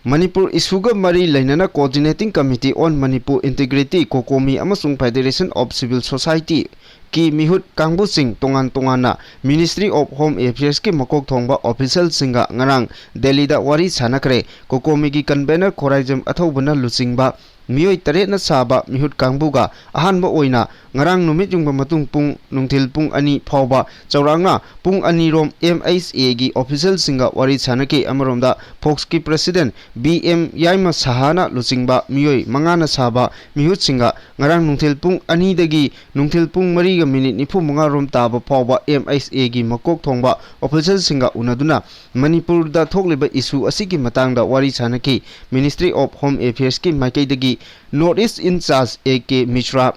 ꯃꯅꯤꯄꯨꯔ ꯏꯁꯨꯒ ꯃꯔꯤ ꯂꯩꯅꯅ Coordinating Committee on Manipur Integrity, ꯀꯣꯀꯣꯃꯤ ꯑꯃꯁꯨꯡ Federation of Civil Society ꯀꯤ ꯃꯤꯍꯨꯠ ꯀꯥꯡꯕꯨꯁꯤꯡ ꯇꯣꯉꯥꯟ ꯇꯣꯉꯥꯟꯅ Ministry of Home Affairs ꯀꯤ ꯃꯀꯣꯛ ꯊꯣꯡꯕ ꯑꯣꯐꯤꯁꯤꯌꯦꯜꯁꯤꯡꯒ ꯉꯔꯥꯡ ꯗꯦꯜꯂꯤꯗ ꯋꯥꯔꯤ ꯁꯥꯟꯅꯈ꯭ꯔꯦ꯫ ꯀꯣꯀꯣꯃꯤꯒꯤ ꯀꯟꯚꯦꯅꯔ ꯈꯣꯔꯥꯏꯖꯝ ꯑꯊꯧꯕꯅ ꯂꯨꯆꯤꯡꯕ ꯃꯤꯑꯣꯏ ꯇꯔꯦꯠꯅ ꯁꯥꯕ ꯃꯤꯍꯨꯠ ꯀꯥꯡꯕꯨꯒ ꯑꯍꯥꯟꯕ ꯑꯣꯏꯅ ꯉꯔꯥꯡ ꯅꯨꯃꯤꯠ ꯌꯨꯡꯕ ꯃꯇꯨꯡ ꯄꯨꯡ, ꯅꯨꯡꯊꯤꯜ ꯄꯨꯡ ꯑꯅꯤ ꯐꯥꯎꯕ ꯆꯥꯎꯔꯥꯛꯅ ꯄꯨꯡ ꯑꯅꯤꯔꯣꯝ ꯑꯦꯝ ꯑꯩꯆ ꯑꯦꯒꯤ ꯑꯣꯐꯤꯁꯤꯌꯦꯜꯁꯤꯡꯒ ꯋꯥꯔꯤ ꯁꯥꯟꯅꯈꯤ꯫ ꯑꯃꯔꯣꯝꯗ ꯐꯣꯛꯁꯀꯤ ꯄ꯭ꯔꯦꯁꯤꯗꯦꯟꯠ ꯕꯤ ꯑꯦꯝ ꯌꯥꯏꯃ ꯁꯍꯥꯅ ꯂꯨꯆꯤꯡꯕ ꯃꯤꯑꯣꯏ ꯃꯉꯥꯅ ꯁꯥꯕ ꯃꯤꯍꯨꯠꯁꯤꯡꯒ ꯉꯔꯥꯡ ꯅꯨꯡꯊꯤꯜ ꯄꯨꯡ ꯑꯅꯤꯗꯒꯤ ꯅꯨꯡꯊꯤꯜ ꯄꯨꯡ ꯃꯔꯤꯒ ꯃꯤꯅꯤꯠ ꯅꯤꯐꯨ ꯃꯉꯥ ꯔꯣꯝ ꯇꯥꯕ ꯐꯥꯎꯕ ꯑꯦꯝ ꯑꯩꯆ ꯑꯦꯒꯤ ꯃꯀꯣꯛ ꯊꯣꯡꯕ ꯑꯣꯐꯤꯁꯤꯌꯦꯜꯁꯤꯡꯒ ꯎꯅꯗꯨꯅ ꯃꯅꯤꯄꯨꯔꯗ ꯊꯣꯛꯂꯤꯕ ꯏꯁꯨ ꯑꯁꯤꯒꯤ ꯃꯇꯥꯡꯗ ꯋꯥꯔꯤ ꯁꯥꯟꯅꯈꯤ꯫ Ministry of Home Affairs ꯀꯤ ꯃꯥꯏꯀꯩꯗꯒꯤ North East in Charge A K Mishra,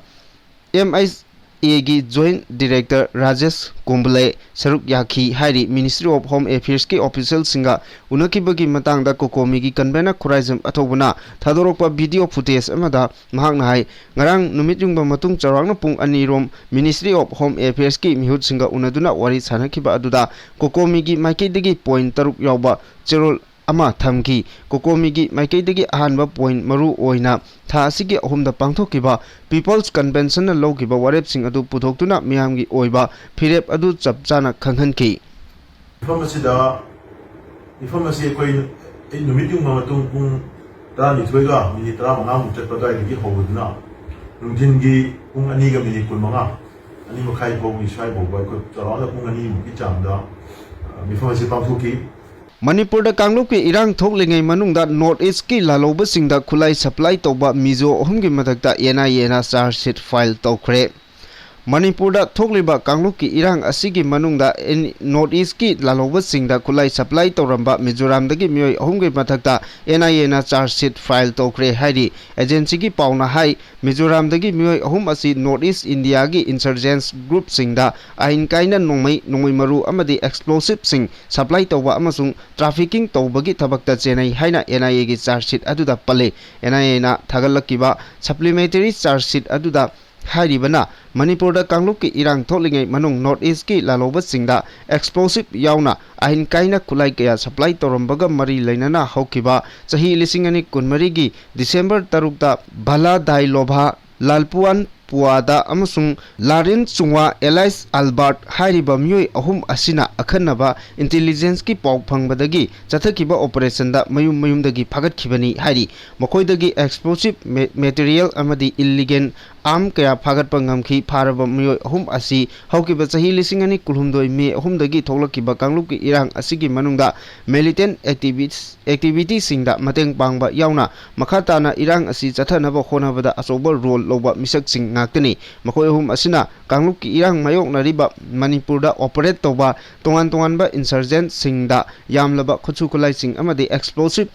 M H ꯑꯦꯒꯤ Joint Director ꯔꯥꯖꯦꯁ ꯀꯨꯝꯕꯂꯦ ꯁꯔꯨꯛ ꯌꯥꯈꯤ ꯍꯥꯏꯔꯤ꯫ Ministry of Home Affairs ꯀꯤ ꯑꯣꯐꯤꯁꯤꯌꯦꯜꯁꯤꯡꯒ ꯎꯅꯈꯤꯕꯒꯤ ꯃꯇꯥꯡꯗ ꯀꯣꯀꯣꯃꯤꯒꯤ ꯀꯟꯚꯦꯅꯔ ꯈꯨꯔꯥꯏꯖꯝ ꯑꯊꯧꯕꯅ ꯊꯥꯗꯣꯔꯛꯄ ꯚꯤꯗꯤꯑꯣ ꯐꯨꯇꯦꯖ ꯑꯃꯗ ꯃꯍꯥꯛꯅ ꯍꯥꯏ, ꯉꯔꯥꯡ ꯅꯨꯃꯤꯠ ꯌꯨꯡꯕ ꯃꯇꯨꯡ ꯆꯥꯎꯔꯥꯛꯅ ꯄꯨꯡ ꯑꯅꯤꯔꯣꯝ Ministry of Home Affairs ꯀꯤ ꯃꯤꯍꯨꯠꯁꯤꯡꯒ ꯎꯅꯗꯨꯅ ꯋꯥꯔꯤ ꯁꯥꯟꯅꯈꯤꯕ ꯑꯗꯨꯗ ꯀꯣꯀꯣꯃꯤꯒꯤ ꯃꯥꯏꯀꯩꯗꯒꯤ ꯄꯣꯏꯟꯠ ꯇꯔꯨꯛ ꯌꯥꯎꯕ ꯆꯦꯔꯣꯜ ꯑꯃ ꯊꯝꯈꯤ꯫ ꯀꯣꯀꯣꯃꯤꯒꯤ ꯃꯥꯏꯀꯩꯗꯒꯤ ꯑꯍꯥꯟꯕ ꯄꯣꯏꯟ ꯃꯔꯨ ꯑꯣꯏꯅ ꯊꯥ ꯑꯁꯤꯒꯤ ꯑꯍꯨꯝꯗ ꯄꯥꯡꯊꯣꯛꯈꯤꯕ People's Conventionꯅ ꯂꯧꯈꯤꯕ ꯋꯥꯔꯦꯞꯁꯤꯡ ꯑꯗꯨ ꯄꯨꯊꯣꯛꯇꯨꯅ ꯃꯤꯌꯥꯝꯒꯤ ꯑꯣꯏꯕ ꯐꯤꯔꯦꯞ ꯑꯗꯨ ꯆꯞ ꯆꯥꯅ ꯈꯪꯍꯟꯈꯤ꯫ ꯃꯤꯐꯝ ꯑꯁꯤꯗ, ꯃꯤꯐꯝ ꯑꯁꯤ ꯑꯩꯈꯣꯏ, ꯑꯩ ꯅꯨꯃꯤꯠ ꯌꯨꯡꯕ ꯃꯇꯨꯡ ꯄꯨꯡ ꯇꯔꯥꯅꯤꯊꯣꯏꯒ ꯃꯤꯅꯤꯠ ꯇꯔꯥꯃꯉꯥꯃꯨꯛ ꯆꯠꯄ ꯑꯗꯨꯋꯥꯏꯗꯒꯤ ꯍꯧꯕꯗꯨꯅ ꯅꯨꯡꯊꯤꯟꯒꯤ ꯄꯨꯡ ꯑꯅꯤꯒ ꯃꯤꯅꯤꯠ ꯀꯨꯟꯃꯉꯥ, ꯑꯅꯤ ꯃꯈꯥꯏ ꯐꯥꯎꯒꯤ ꯁ꯭ꯋꯥꯏ ꯐꯥꯎꯕ ꯑꯩꯈꯣꯏ ꯆꯥꯎꯔꯥꯛꯅ ꯄꯨꯡ ꯑꯅꯤꯃꯨꯛꯀꯤ ꯆꯥꯡꯗ, ꯑ, ꯃꯤꯐꯝ ꯑꯁꯤ ꯄꯥꯡꯊꯣꯛꯈꯤ꯫ ꯃꯅꯤꯄꯨꯔꯗ ꯀꯥꯡꯂꯨꯞꯀꯤ ꯏꯔꯥꯡ ꯊꯣꯛꯂꯤꯉꯩ ꯃꯅꯨꯡꯗ North Eastꯀꯤ ꯂꯥꯜꯍꯧꯕꯁꯤꯡꯗ ꯈꯨꯠꯂꯥꯏ supply ꯇꯧꯕ ꯃꯤꯖꯣ ꯑꯍꯨꯝꯒꯤ ꯃꯊꯛꯇ NIAꯅ charge sheet file ꯇꯧꯈ꯭ꯔꯦ꯫ ꯃꯅꯤꯄꯨꯔꯗ ꯊꯣꯛꯂꯤꯕ ꯀꯥꯡꯂꯨꯞꯀꯤ ꯏꯔꯥꯡ ꯑꯁꯤꯒꯤ ꯃꯅꯨꯡꯗ ꯑꯦꯟ-, North Eastꯀꯤ ꯂꯥꯜꯍꯧꯕꯁꯤꯡꯗ ꯈꯨꯠꯂꯥꯏ supply ꯇꯧꯔꯝꯕ ꯃꯤꯖꯣꯔꯥꯝꯗꯒꯤ ꯃꯤꯑꯣꯏ ꯑꯍꯨꯝꯒꯤ ꯃꯊꯛꯇ NIAꯅ charge sheet file ꯇꯧꯈ꯭ꯔꯦ ꯍꯥꯏꯔꯤ꯫ Agencyꯒꯤ ꯄꯥꯎꯅ ꯍꯥꯏ, ꯃꯤꯖꯣꯔꯥꯝꯗꯒꯤ ꯃꯤꯑꯣꯏ ꯑꯍꯨꯝ ꯑꯁꯤ North East Indiaꯒꯤ insurgents groupꯁꯤꯡꯗ ꯑꯥꯏꯟ ꯀꯥꯏꯅ ꯅꯣꯡꯃꯩ, ꯅꯣꯡꯃꯩ ꯃꯔꯨ ꯑꯃꯗꯤ explosiveꯁꯤꯡ supply ꯇꯧꯕ ꯑꯃꯁꯨꯡ trafficking ꯇꯧꯕꯒꯤ ꯊꯕꯛꯇ ꯆꯦꯟꯅꯩ ꯍꯥꯏꯅ NIAꯒꯤ charge sheet ꯑꯗꯨꯗ ꯄꯜꯂꯤ꯫ NIAꯅ ꯊꯥꯒꯠꯂꯛꯈꯤꯕ supplementary charge sheet ꯑꯗꯨꯗ ꯍꯥꯏꯔꯤꯕꯅ, ꯃꯅꯤꯄꯨꯔꯗ ꯀꯥꯡꯂꯨꯞꯀꯤ ꯏꯔꯥꯡ ꯊꯣꯛꯂꯤꯉꯩ ꯃꯅꯨꯡ North Eastꯀꯤ ꯂꯥꯜꯍꯧꯕꯁꯤꯡꯗ explosive ꯌꯥꯎꯅ ꯑꯥꯏꯟ ꯀꯥꯏꯅ ꯈꯨꯠꯂꯥꯏ ꯀꯌꯥ supply ꯇꯧꯔꯝꯕꯒ ꯃꯔꯤ ꯂꯩꯅꯅ ꯍꯧꯈꯤꯕ ꯆꯍꯤ ꯂꯤꯁꯤꯡ ꯑꯅꯤ ꯀꯨꯟꯃꯔꯤꯒꯤ December ꯇꯔꯨꯛꯇ ꯚꯂꯥ ꯗꯥꯏꯂꯣꯚꯥ, ꯂꯥꯜꯄꯨꯋꯥꯟ ꯄꯨꯋꯥꯗ ꯑꯃꯁꯨꯡ ꯂꯥꯔꯤꯟ ꯆꯨꯡꯋꯥ alias Albert ꯍꯥꯏꯔꯤꯕ ꯃꯤꯑꯣꯏ ꯑꯍꯨꯝ ꯑꯁꯤꯅ ꯑꯈꯟꯅꯕ intelligenceꯀꯤ ꯄꯥꯎ ꯐꯪꯕꯗꯒꯤ ꯆꯠꯊꯈꯤꯕ operationꯗ ꯃꯌꯨꯝ ꯃꯌꯨꯝꯗꯒꯤ ꯐꯥꯒꯠꯈꯤꯕꯅꯤ ꯍꯥꯏꯔꯤ꯫ ꯃꯈꯣꯏꯗꯒꯤ explosive me-, material ꯑꯃꯗꯤ illegal arm ꯀꯌꯥ ꯐꯥꯒꯠꯄ ꯉꯝꯈꯤ꯫ ꯐꯥꯔꯕ ꯃꯤꯑꯣꯏ ꯑꯍꯨꯝ ꯑꯁꯤ ꯍꯧꯈꯤꯕ ꯆꯍꯤ ꯂꯤꯁꯤꯡ ꯑꯅꯤ ꯀꯨꯟꯍꯨꯝꯗꯣꯏ May ꯑꯍꯨꯝꯗꯒꯤ ꯊꯣꯛꯂꯛꯈꯤꯕ ꯀꯥꯡꯂꯨꯞꯀꯤ ꯏꯔꯥꯡ ꯑꯁꯤꯒꯤ ꯃꯅꯨꯡꯗ militant activities, activityꯁꯤꯡꯗ ꯃꯇꯦꯡ ꯄꯥꯡꯕ ꯌꯥꯎꯅ ꯃꯈꯥ ꯇꯥꯅ ꯏꯔꯥꯡ ꯑꯁꯤ ꯆꯠꯊꯅꯕ ꯍꯣꯠꯅꯕꯗ ꯑꯆꯧꯕ role ꯂꯧꯕ ꯃꯤꯁꯛꯁꯤꯡ ꯉꯥꯛꯇꯅꯤ꯫ ꯃꯈꯣꯏ ꯑꯍꯨꯝ ꯑꯁꯤꯅ ꯀꯥꯡꯂꯨꯞꯀꯤ ꯏꯔꯥꯡ ꯃꯥꯌꯣꯛꯅꯔꯤꯕ ꯃꯅꯤꯄꯨꯔꯗ operate ꯇꯧꯕ ꯇꯣꯉꯥꯟ ꯇꯣꯉꯥꯟꯕ insurgentꯁꯤꯡꯗ ꯌꯥꯝꯂꯕ ꯈꯨꯠꯁꯨ ꯈꯨꯠꯂꯥꯏꯁꯤꯡ ꯑꯃꯗꯤ explosive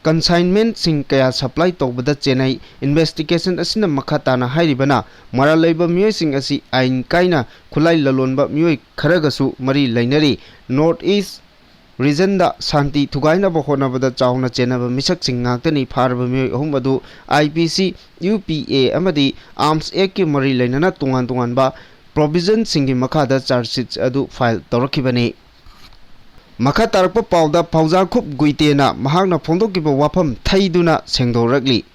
consignmentꯁꯤꯡ ꯀꯌꯥ supply ꯇꯧꯕꯗ ꯆꯦꯟꯅꯩ꯫ Investigation ꯑꯁꯤꯅ ꯃꯈꯥ ꯇꯥꯅ ꯍꯥꯏꯔꯤꯕꯅ, ꯃꯔꯥꯜ ꯂꯩꯕ ꯃꯤꯑꯣꯏꯁꯤꯡ ꯑꯁꯤ ꯑꯥꯏꯟ ꯀꯥꯏꯅ ꯈꯨꯠꯂꯥꯏ ꯂꯂꯣꯟꯕ ꯃꯤꯑꯣꯏ ꯈꯔꯒꯁꯨ ꯃꯔꯤ ꯂꯩꯅꯔꯤ꯫ North East regionꯗ ꯁꯥꯟꯇꯤ ꯊꯨꯒꯥꯏꯅꯕ ꯍꯣꯠꯅꯕꯗ ꯆꯥꯎꯅ ꯆꯦꯟꯅꯕ ꯃꯤꯁꯛꯁꯤꯡ ꯉꯥꯛꯇꯅꯤ꯫ ꯐꯥꯔꯕ ꯃꯤꯑꯣꯏ ꯑꯍꯨꯝ ꯑꯗꯨ IPC, UPA ꯑꯃꯗꯤ Arms Actꯀꯤ ꯃꯔꯤ ꯂꯩꯅꯅ ꯇꯣꯉꯥꯟ ꯇꯣꯉꯥꯟꯕ provisionꯁꯤꯡꯒꯤ ꯃꯈꯥꯗ charge sheet ꯑꯗꯨ file ꯇꯧꯔꯛꯈꯤꯕꯅꯤ꯫ ꯃꯈꯥ ꯇꯥꯔꯛꯄ ꯄꯥꯎꯗ ꯄꯥꯎꯖꯥꯈꯨꯞ ꯒꯨꯏꯇꯦꯅ ꯃꯍꯥꯛꯅ ꯐꯣꯡꯗꯣꯛꯈꯤꯕ ꯋꯥꯐꯝ ꯊꯩꯗꯨꯅ ꯁꯦꯡꯗꯣꯔꯛꯂꯤ꯫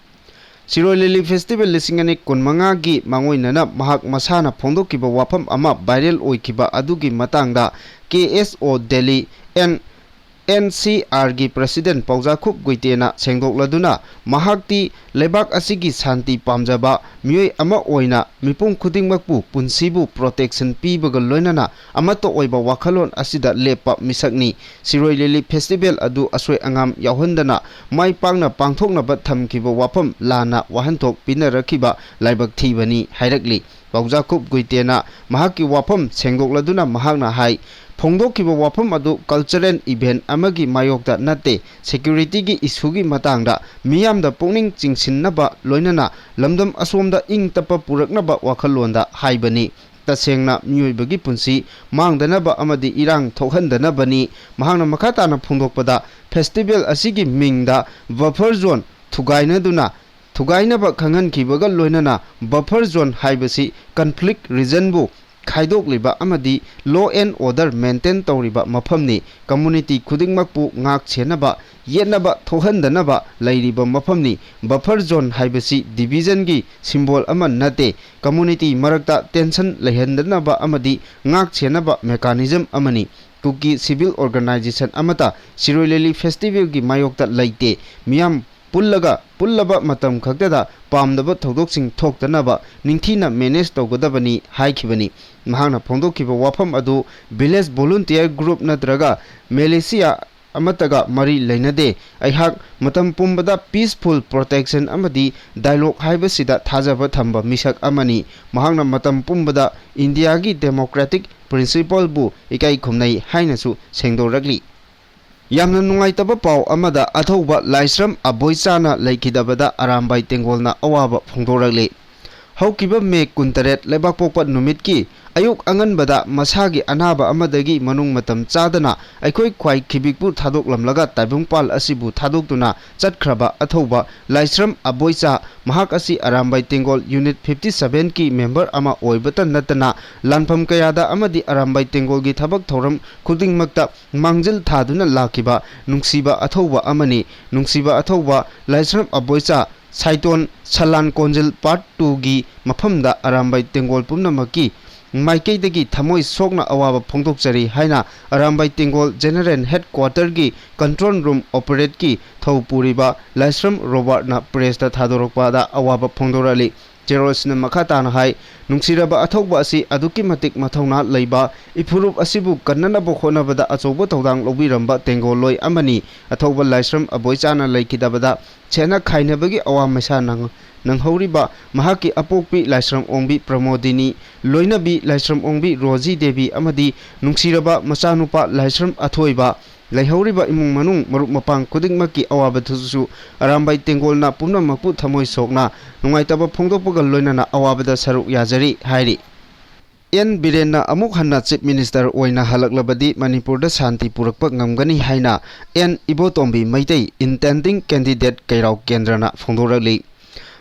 ꯁꯤꯔꯣꯏ ꯂꯤꯂꯤ ꯐꯦꯁꯇꯤꯚꯦꯜ ꯂꯤꯁꯤꯡ ꯑꯅꯤ ꯀꯨꯟꯃꯉꯥꯒꯤ ꯃꯥꯡꯑꯣꯏꯅꯅ ꯃꯍꯥꯛ ꯃꯁꯥꯅ ꯐꯣꯡꯗꯣꯛꯈꯤꯕ ꯋꯥꯐꯝ ꯑꯃ ꯚꯥꯏꯔꯦꯜ ꯑꯣꯏꯈꯤꯕ ꯑꯗꯨꯒꯤ ꯃꯇꯥꯡꯗ ꯀꯦ ꯑꯦꯁ ꯑꯣ Delhi and N C ꯑꯥꯔꯒꯤ president ꯄꯥꯎꯖꯥꯈꯨꯞ ꯒꯨꯏꯇꯦꯅ ꯁꯦꯡꯗꯣꯛꯂꯗꯨꯅ, ꯃꯍꯥꯛꯇꯤ ꯂꯩꯕꯥꯛ ꯑꯁꯤꯒꯤ ꯁꯥꯟꯇꯤ ꯄꯥꯝꯖꯕ ꯃꯤꯑꯣꯏ ꯑꯃ ꯑꯣꯏꯅ ꯃꯤꯄꯨꯝ ꯈꯨꯗꯤꯡꯃꯛꯄꯨ ꯄꯨꯟꯁꯤꯕꯨ ꯄ꯭ꯔꯣꯇꯦꯛꯁꯟ ꯄꯤꯕꯒ ꯂꯣꯏꯅꯅ ꯑꯃꯠꯇ ꯑꯣꯏꯕ ꯋꯥꯈꯜꯂꯣꯟ ꯑꯁꯤꯗ ꯂꯦꯞꯄ ꯃꯤꯁꯛꯅꯤ꯫ ꯁꯤꯔꯣꯏ ꯂꯤꯂꯤ ꯐꯦꯁꯇꯤꯚꯦꯜ ꯑꯗꯨ ꯑꯁꯣꯏ ꯑꯉꯥꯝ ꯌꯥꯎꯍꯟꯗꯅ ꯃꯥꯏ ꯄꯥꯛꯅ ꯄꯥꯡꯊꯣꯛꯅꯕ ꯊꯝꯈꯤꯕ ꯋꯥꯐꯝ ꯂꯥꯟꯅ ꯋꯥꯍꯟꯊꯣꯛ ꯄꯤꯅꯔꯛꯈꯤꯕ ꯂꯥꯏꯕꯛ ꯊꯤꯕꯅꯤ ꯍꯥꯏꯔꯛꯂꯤ꯫ ꯄꯥꯎꯖꯥꯈꯨꯞ ꯒꯨꯏꯇꯦꯅ ꯃꯍꯥꯛꯀꯤ ꯋꯥꯐꯝ ꯁꯦꯡꯗꯣꯛꯂꯗꯨꯅ ꯃꯍꯥꯛꯅ ꯍꯥꯏ, ꯐꯣꯡꯗꯣꯛꯈꯤꯕ ꯋꯥꯐꯝ ꯑꯗꯨ ꯀꯜꯆꯔꯦꯜ ꯏꯚꯦꯟ ꯑꯃꯒꯤ ꯃꯥꯌꯣꯛꯇ ꯅꯠꯇꯦ, ꯁꯦꯀ꯭ꯌꯨꯔꯤꯇꯤꯒꯤ ꯏꯁꯨꯒꯤ ꯃꯇꯥꯡꯗ ꯃꯤꯌꯥꯝꯗ ꯄꯨꯛꯅꯤꯡ ꯆꯤꯡꯁꯤꯟꯅꯕ ꯂꯣꯏꯅꯅ ꯂꯝꯗꯝ ꯑꯁꯣꯝꯗ ꯏꯪ ꯇꯞꯄ ꯄꯨꯔꯛꯅꯕ ꯋꯥꯈꯜꯂꯣꯟꯗ ꯍꯥꯏꯕꯅꯤ꯫ ꯇꯁꯦꯡꯅ ꯃꯤꯑꯣꯏꯕꯒꯤ ꯄꯨꯟꯁꯤ ꯃꯥꯡꯗꯅꯕ ꯑꯃꯗꯤ ꯏꯔꯥꯡ ꯊꯣꯛꯍꯟꯗꯅꯕꯅꯤ꯫ ꯃꯍꯥꯛꯅ ꯃꯈꯥ ꯇꯥꯅ ꯐꯣꯡꯗꯣꯛꯄꯗ, ꯐꯦꯁꯇꯤꯚꯦꯜ ꯑꯁꯤꯒꯤ ꯃꯤꯡꯗ ꯕꯐꯔ ꯖꯣꯟ ꯊꯨꯒꯥꯏꯅꯗꯨꯅ ꯊꯨꯒꯥꯏꯅꯕ ꯈꯪꯍꯟꯈꯤꯕꯒ ꯂꯣꯏꯅꯅ ꯕꯐꯔ ꯖꯣꯟ ꯍꯥꯏꯕꯁꯤ ꯀꯟꯐ꯭ꯂꯤꯛ ꯔꯤꯖꯟꯕꯨ ꯈꯥꯏꯗꯣꯛꯂꯤꯕ ꯑꯃꯗꯤ ꯂꯣ ꯑꯦꯟ ꯑꯣꯔꯗꯔ ꯃꯦꯟꯇꯦꯟ ꯇꯧꯔꯤꯕ ꯃꯐꯝꯅꯤ꯫ ꯀꯝꯃꯨꯅꯤꯇꯤ ꯈꯨꯗꯤꯡꯃꯛꯄꯨ ꯉꯥꯛ ꯁꯦꯟꯅꯕ, ꯌꯦꯠꯅꯕ ꯊꯣꯛꯍꯟꯗꯅꯕ ꯂꯩꯔꯤꯕ ꯃꯐꯝꯅꯤ꯫ ꯕꯐꯔ ꯖꯣꯟ ꯍꯥꯏꯕꯁꯤ ꯗꯤꯚꯤꯖꯟꯒꯤ ꯁꯤꯝꯕꯣꯜ ꯑꯃ ꯅꯠꯇꯦ, ꯀꯝꯃꯨꯅꯤꯇꯤ ꯃꯔꯛꯇ ꯇꯦꯟꯁꯟ ꯂꯩꯍꯟꯗꯅꯕ ꯑꯃꯗꯤ ꯉꯥꯛ ꯁꯦꯟꯅꯕ ꯃꯦꯀꯥꯅꯤꯖꯝ ꯑꯃꯅꯤ꯫ ꯀꯨꯀꯤ ꯁꯤꯚꯤꯜ ꯑꯣꯔꯒꯅꯥꯏꯖꯦꯁꯟ ꯑꯃꯠꯇ ꯁꯤꯔꯣꯏ ꯂꯤꯂꯤ ꯐꯦꯁꯇꯤꯚꯦꯜꯒꯤ ꯃꯥꯌꯣꯛꯇ ꯂꯩꯇꯦ꯫ ꯃꯤꯌꯥꯝ ꯄꯨꯜꯂꯒ ꯄꯨꯜꯂꯕ ꯃꯇꯝ ꯈꯛꯇꯗ ꯄꯥꯝꯗꯕ ꯊꯧꯗꯣꯛꯁꯤꯡ ꯊꯣꯛꯇꯅꯕ ꯅꯤꯡꯊꯤꯅ ꯃꯦꯅꯦꯖ ꯇꯧꯒꯗꯕꯅꯤ ꯍꯥꯏꯈꯤꯕꯅꯤ꯫ ꯃꯍꯥꯛꯅ ꯐꯣꯡꯗꯣꯛꯈꯤꯕ ꯋꯥꯐꯝ ꯑꯗꯨ ꯚꯤꯂꯦꯖ ꯚꯣꯂꯨꯟꯇꯤꯌꯔ ꯒ꯭ꯔꯨꯞ ꯅꯠꯇ꯭ꯔꯒ ꯃꯦꯂꯦꯁꯤꯌꯥ ꯑꯃꯠꯇꯒ ꯃꯔꯤ ꯂꯩꯅꯗꯦ꯫ ꯑꯩꯍꯥꯛ ꯃꯇꯝ ꯄꯨꯝꯕꯗ ꯄꯤꯁꯐꯨꯜ ꯄ꯭ꯔꯣꯇꯦꯛꯁꯟ ꯑꯃꯗꯤ ꯗꯥꯏꯂꯣꯒ ꯍꯥꯏꯕꯁꯤꯗ ꯊꯥꯖꯕ ꯊꯝꯕ ꯃꯤꯁꯛ ꯑꯃꯅꯤ꯫ ꯃꯍꯥꯛꯅ ꯃꯇꯝ ꯄꯨꯝꯕꯗ ꯏꯟꯗꯤꯌꯥꯒꯤ ꯗꯦꯃꯣꯀ꯭ꯔꯦꯇꯤꯛ ꯄ꯭ꯔꯤꯟꯁꯤꯄꯜꯕꯨ ꯏꯀꯥꯏ ꯈꯨꯝꯅꯩ ꯍꯥꯏꯅꯁꯨ ꯁꯦꯡꯗꯣꯔꯛꯂꯤ꯫ ꯌꯥꯝꯅ ꯅꯨꯡꯉꯥꯏꯇꯕ ꯄꯥꯎ ꯑꯃꯗ, ꯑꯊꯧꯕ ꯂꯥꯏꯁ꯭ꯔꯝ ꯑꯕꯣꯏꯆꯥꯅ ꯂꯩꯈꯤꯗꯕꯗ ꯑꯔꯥꯝꯕꯥꯏ ꯇꯦꯡꯒꯣꯜꯅ ꯑꯋꯥꯕ ꯐꯣꯡꯗꯣꯔꯛꯂꯤ꯫ ꯍꯧꯈꯤꯕ ꯃꯦ ꯀꯨꯟꯇꯔꯦꯠ ꯂꯩꯕꯥꯛꯄꯣꯛꯄ ꯅꯨꯃꯤꯠꯀꯤ ꯑꯌꯨꯛ ꯑꯉꯟꯕꯗ ꯃꯁꯥꯒꯤ ꯑꯅꯥꯕ ꯑꯃꯗꯒꯤ ꯃꯅꯨꯡ ꯃꯇꯝ ꯆꯥꯗꯅ ꯑꯩꯈꯣꯏ ꯈ꯭ꯋꯥꯏ ꯈꯤꯕꯤꯛꯄꯨ ꯊꯥꯗꯣꯛꯂꯝꯂꯒ ꯇꯥꯏꯕꯪꯄꯥꯜ ꯑꯁꯤꯕꯨ ꯊꯥꯗꯣꯛꯇꯨꯅ ꯆꯠꯈ꯭ꯔꯕ ꯑꯊꯧꯕ ꯂꯥꯏꯁ꯭ꯔꯝ ꯑꯕꯣꯏꯆꯥ, ꯃꯍꯥꯛ ꯑꯁꯤ ꯑꯔꯥꯝꯕꯥꯏ ꯇꯦꯡꯒꯣꯜ ꯌꯨꯅꯤꯠ ꯐꯤꯐꯇꯤ ꯁꯚꯦꯟꯒꯤ ꯃꯦꯝꯕꯔ ꯑꯃ ꯑꯣꯏꯕꯇ ꯅꯠꯇꯅ ꯂꯥꯟꯐꯝ ꯀꯌꯥꯗ ꯑꯃꯗꯤ ꯑꯔꯥꯝꯕꯥꯏ ꯇꯦꯡꯒꯣꯜꯒꯤ ꯊꯕꯛ ꯊꯧꯔꯝ ꯈꯨꯗꯤꯡꯃꯛꯇ ꯃꯥꯡꯖꯤꯜ ꯊꯥꯗꯨꯅ ꯂꯥꯛꯈꯤꯕ ꯅꯨꯡꯁꯤꯕ ꯑꯊꯧꯕ ꯑꯃꯅꯤ꯫ ꯅꯨꯡꯁꯤꯕ ꯑꯊꯧꯕ ꯂꯥꯏꯁ꯭ꯔꯝ ꯑꯕꯣꯏꯆꯥ, ꯁꯥꯏꯇꯣꯟ ꯁꯂꯥꯟ ꯀꯣꯟꯖꯤꯜ ꯄꯥꯔꯠ ꯇꯨꯒꯤ ꯃꯐꯝꯗ ꯑꯔꯥꯝꯕꯥꯏ ꯇꯦꯡꯒꯣꯜ ꯄꯨꯝꯅꯃꯛꯀꯤ ꯃꯥꯏꯀꯩꯗꯒꯤ ꯊꯃꯣꯏ ꯁꯣꯛꯅ ꯑꯋꯥꯕ ꯐꯣꯡꯗꯣꯛꯆꯔꯤ ꯍꯥꯏꯅ ꯑꯔꯥꯝꯕꯥꯏ ꯇꯦꯡꯒꯣꯜ ꯖꯦꯅꯔꯦꯜ ꯍꯦꯗꯀ꯭ꯋꯥꯇꯔꯒꯤ ꯀꯟꯇ꯭ꯔꯣꯜ ꯔꯨꯝ ꯑꯣꯄꯔꯦꯠꯀꯤ ꯊꯧ ꯄꯨꯔꯤꯕ ꯂꯥꯏꯁ꯭ꯔꯝ ꯔꯣꯕꯥꯔꯠꯅ ꯄ꯭ꯔꯦꯁꯇ ꯊꯥꯗꯣꯔꯛꯄꯗ ꯑꯋꯥꯕ ꯐꯣꯡꯗꯣꯔꯛꯂꯤ꯫ ꯆꯦꯔꯣꯜꯁꯤꯅ ꯃꯈꯥ ꯇꯥꯅ ꯍꯥꯏ, ꯅꯨꯡꯁꯤꯔꯕ ꯑꯊꯧꯕ ꯑꯁꯤ ꯑꯗꯨꯛꯀꯤ ꯃꯇꯤꯛ ꯃꯊꯧꯅꯥ ꯂꯩꯕ, ꯏꯐꯨꯔꯨꯞ ꯑꯁꯤꯕꯨ ꯀꯟꯅꯅꯕ ꯍꯣꯠꯅꯕꯗ ꯑꯆꯧꯕ ꯊꯧꯗꯥꯡ ꯂꯧꯕꯤꯔꯝꯕ ꯇꯦꯡꯒꯣꯜꯂꯣꯏ ꯑꯃꯅꯤ꯫ ꯑꯊꯧꯕ ꯂꯥꯏꯁ꯭ꯔꯝ ꯑꯕꯣꯏꯆꯥꯅ ꯂꯩꯈꯤꯗꯕꯗ ꯁꯦꯟꯅ ꯈꯥꯏꯅꯕꯒꯤ ꯑꯋꯥ ꯃꯩꯁꯥ ꯅꯪ-, ꯅꯪꯍꯧꯔꯤꯕ ꯃꯍꯥꯛꯀꯤ ꯑꯄꯣꯛꯄꯤ ꯂꯥꯏꯁ꯭ꯔꯝ ꯑꯣꯡꯕꯤ ꯄ꯭ꯔꯃꯣꯗꯤꯅꯤ, ꯂꯣꯏꯅꯕꯤ ꯂꯥꯏꯁ꯭ꯔꯝ ꯑꯣꯡꯕꯤ ꯔꯣꯖꯤ ꯗꯦꯕꯤ ꯑꯃꯗꯤ ꯅꯨꯡꯁꯤꯔꯕ ꯃꯆꯥꯅꯨꯄꯥ ꯂꯥꯏꯁ꯭ꯔꯝ ꯑꯊꯣꯏꯕ, ꯂꯩꯍꯧꯔꯤꯕ ꯏꯃꯨꯡ ꯃꯅꯨꯡ ꯃꯔꯨꯞ ꯃꯄꯥꯡ ꯈꯨꯗꯤꯡꯃꯛꯀꯤ ꯑꯋꯥꯕꯗꯨꯁꯨ ꯑꯔꯥꯝꯕꯥꯏ ꯇꯦꯡꯒꯣꯜꯅ ꯄꯨꯝꯅꯃꯛꯄꯨ ꯊꯃꯣꯏ ꯁꯣꯛꯅ ꯅꯨꯡꯉꯥꯏꯇꯕ ꯐꯣꯡꯗꯣꯛꯄꯒ ꯂꯣꯏꯅꯅ ꯑꯋꯥꯕꯗ ꯁꯔꯨꯛ ꯌꯥꯖꯔꯤ ꯍꯥꯏꯔꯤ꯫ ꯑꯦꯟ ꯕꯤꯔꯦꯟꯅ ꯑꯃꯨꯛ ꯍꯟꯅ ꯆꯤꯐ ꯃꯤꯅꯤꯁꯇꯔ ꯑꯣꯏꯅ ꯍꯜꯂꯛꯂꯕꯗꯤ ꯃꯅꯤꯄꯨꯔꯗ ꯁꯥꯟꯇꯤ ꯄꯨꯔꯛꯄ ꯉꯝꯒꯅꯤ ꯍꯥꯏꯅ and Ibotombi Meitei, intending candidate ꯀꯩꯔꯥꯎ ꯀꯦꯟꯗ꯭ꯔꯅ ꯐꯣꯡꯗꯣꯔꯛꯂꯤ꯫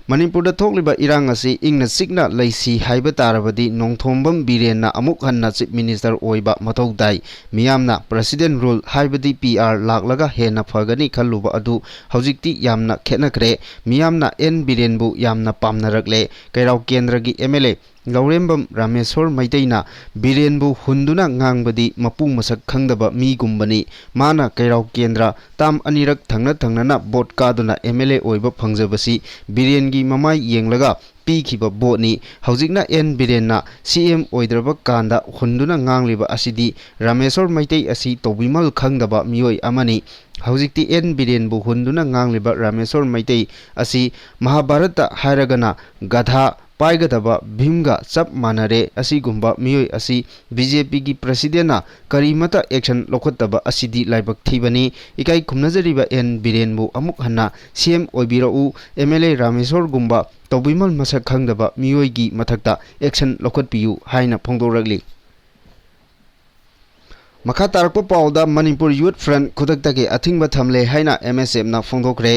ꯃꯅꯤꯄꯨꯔꯗ ꯊꯣꯛꯂꯤꯕ ꯏꯔꯥꯡ ꯑꯁꯤ ꯏꯪꯅ ꯆꯤꯛꯅ ꯂꯩꯁꯤ ꯍꯥꯏꯕ ꯇꯥꯔꯕꯗꯤ ꯅꯣꯡꯊꯣꯝꯕꯝ ꯕꯤꯔꯦꯟꯅ ꯑꯃꯨꯛ ꯍꯟꯅ ꯆꯤꯐ ꯃꯤꯅꯤꯁꯇꯔ ꯑꯣꯏꯕ ꯃꯊꯧ ꯇꯥꯏ꯫ ꯃꯤꯌꯥꯝꯅ ꯄ꯭ꯔꯁꯤꯗꯦꯟ ꯔꯨꯜ ꯍꯥꯏꯕꯗꯤ ꯄꯤ ꯑꯥꯔ ꯂꯥꯛꯂꯒ ꯍꯦꯟꯅ ꯐꯒꯅꯤ ꯈꯜꯂꯨꯕ ꯑꯗꯨ ꯍꯧꯖꯤꯛꯇꯤ ꯌꯥꯝꯅ ꯈꯦꯠꯅꯈ꯭ꯔꯦ꯫ ꯃꯤꯌꯥꯝꯅ ꯑꯦꯟ ꯕꯤꯔꯦꯟꯕꯨ ꯌꯥꯝꯅ ꯄꯥꯝꯅꯔꯛꯂꯦ꯫ ꯀꯩꯔꯥꯎ ꯀꯦꯟꯗ꯭ꯔꯒꯤ ꯑꯦꯝ ꯑꯦꯜ ꯑꯦ ꯂꯧꯔꯦꯝꯕꯝ ꯔꯥꯃꯦꯁꯣꯔ ꯃꯩꯇꯩꯅ ꯕꯤꯔꯦꯟꯕꯨ ꯍꯨꯟꯗꯨꯅ ꯉꯥꯡꯕꯗꯤ ꯃꯄꯨ ꯃꯁꯛ ꯈꯪꯗꯕ ꯃꯤꯒꯨꯝꯕꯅꯤ꯫ ꯃꯥꯅ ꯀꯩꯔꯥꯎ ꯀꯦꯟꯗ꯭ꯔ ꯇꯥꯝ ꯑꯅꯤꯔꯛ ꯊꯪꯅ ꯊꯪꯅꯅ ꯚꯣꯠ ꯀꯥꯗꯨꯅ ꯑꯦꯝ ꯑꯦꯜ ꯑꯦ ꯑꯣꯏꯕ ꯐꯪꯖꯕꯁꯤ ꯕꯤꯔꯦꯟꯒꯤ ꯃꯃꯥꯏ ꯌꯦꯡꯂꯒ ꯄꯤꯈꯤꯕ ꯚꯣꯠꯅꯤ꯫ ꯍꯧꯖꯤꯛꯅ ꯑꯦꯟ ꯕꯤꯔꯦꯟꯅ ꯁꯤ ꯑꯦꯝ ꯑꯣꯏꯗ꯭ꯔꯕ ꯀꯥꯟꯗ ꯍꯨꯟꯗꯨꯅ ꯉꯥꯡꯂꯤꯕ ꯑꯁꯤꯗꯤ ꯔꯥꯃꯦꯁꯣꯔ ꯃꯩꯇꯩ ꯑꯁꯤ ꯇꯧꯕꯤꯃꯜ ꯈꯪꯗꯕ ꯃꯤꯑꯣꯏ ꯑꯃꯅꯤ꯫ ꯍꯧꯖꯤꯛꯇꯤ ꯑꯦꯟ ꯕꯤꯔꯦꯟꯕꯨ ꯍꯨꯟꯗꯨꯅ ꯉꯥꯡꯂꯤꯕ ꯔꯥꯃꯦꯁꯣꯔ ꯃꯩꯇꯩ ꯑꯁꯤ ꯃꯍꯥꯚꯥꯔꯠꯇ ꯍꯥꯏꯔꯒꯅ ꯒꯙꯥ, ꯄꯥꯏꯒꯗꯕ ꯚꯤꯝꯒ ꯆꯞ ꯃꯥꯟꯅꯔꯦ꯫ ꯑꯁꯤꯒꯨꯝꯕ ꯃꯤꯑꯣꯏ ꯑꯁꯤ ꯕꯤ ꯖꯦ ꯄꯤꯒꯤ ꯄ꯭ꯔꯁꯤꯗꯦꯟꯅ ꯀꯔꯤꯃꯇ action ꯂꯧꯈꯠꯇꯕ ꯑꯁꯤꯗꯤ ꯂꯥꯏꯕꯛ ꯊꯤꯕꯅꯤ꯫ ꯏꯀꯥꯏ ꯈꯨꯝꯅꯖꯔꯤꯕ ꯑꯦꯟ ꯕꯤꯔꯦꯟꯕꯨ ꯑꯃꯨꯛ ꯍꯟꯅ ꯁꯤ ꯑꯦꯝ ꯑꯣꯏꯕꯤꯔꯛꯎ, ꯑꯦꯝ ꯑꯦꯜ ꯑꯦ ꯔꯥꯃꯦꯁꯣꯔꯒꯨꯝꯕ ꯇꯧꯕꯤꯃꯜ ꯃꯁꯛ ꯈꯪꯗꯕ ꯃꯤꯑꯣꯏꯒꯤ ꯃꯊꯛꯇ action ꯂꯧꯈꯠꯄꯤꯌꯨ ꯍꯥꯏꯅ ꯐꯣꯡꯗꯣꯔꯛꯂꯤ꯫ ꯃꯈꯥ ꯇꯥꯔꯛꯄ ꯄꯥꯎꯗ ꯃꯅꯤꯄꯨꯔ ꯌꯨꯠ ꯐ꯭ꯔꯟꯠ ꯈꯨꯗꯛꯇꯒꯤ ꯑꯊꯤꯡꯕ ꯊꯝꯂꯦ ꯍꯥꯏꯅ ꯑꯦꯝ ꯑꯦꯁ ꯑꯦꯐꯅ ꯐꯣꯡꯗꯣꯛꯈ꯭ꯔꯦ꯫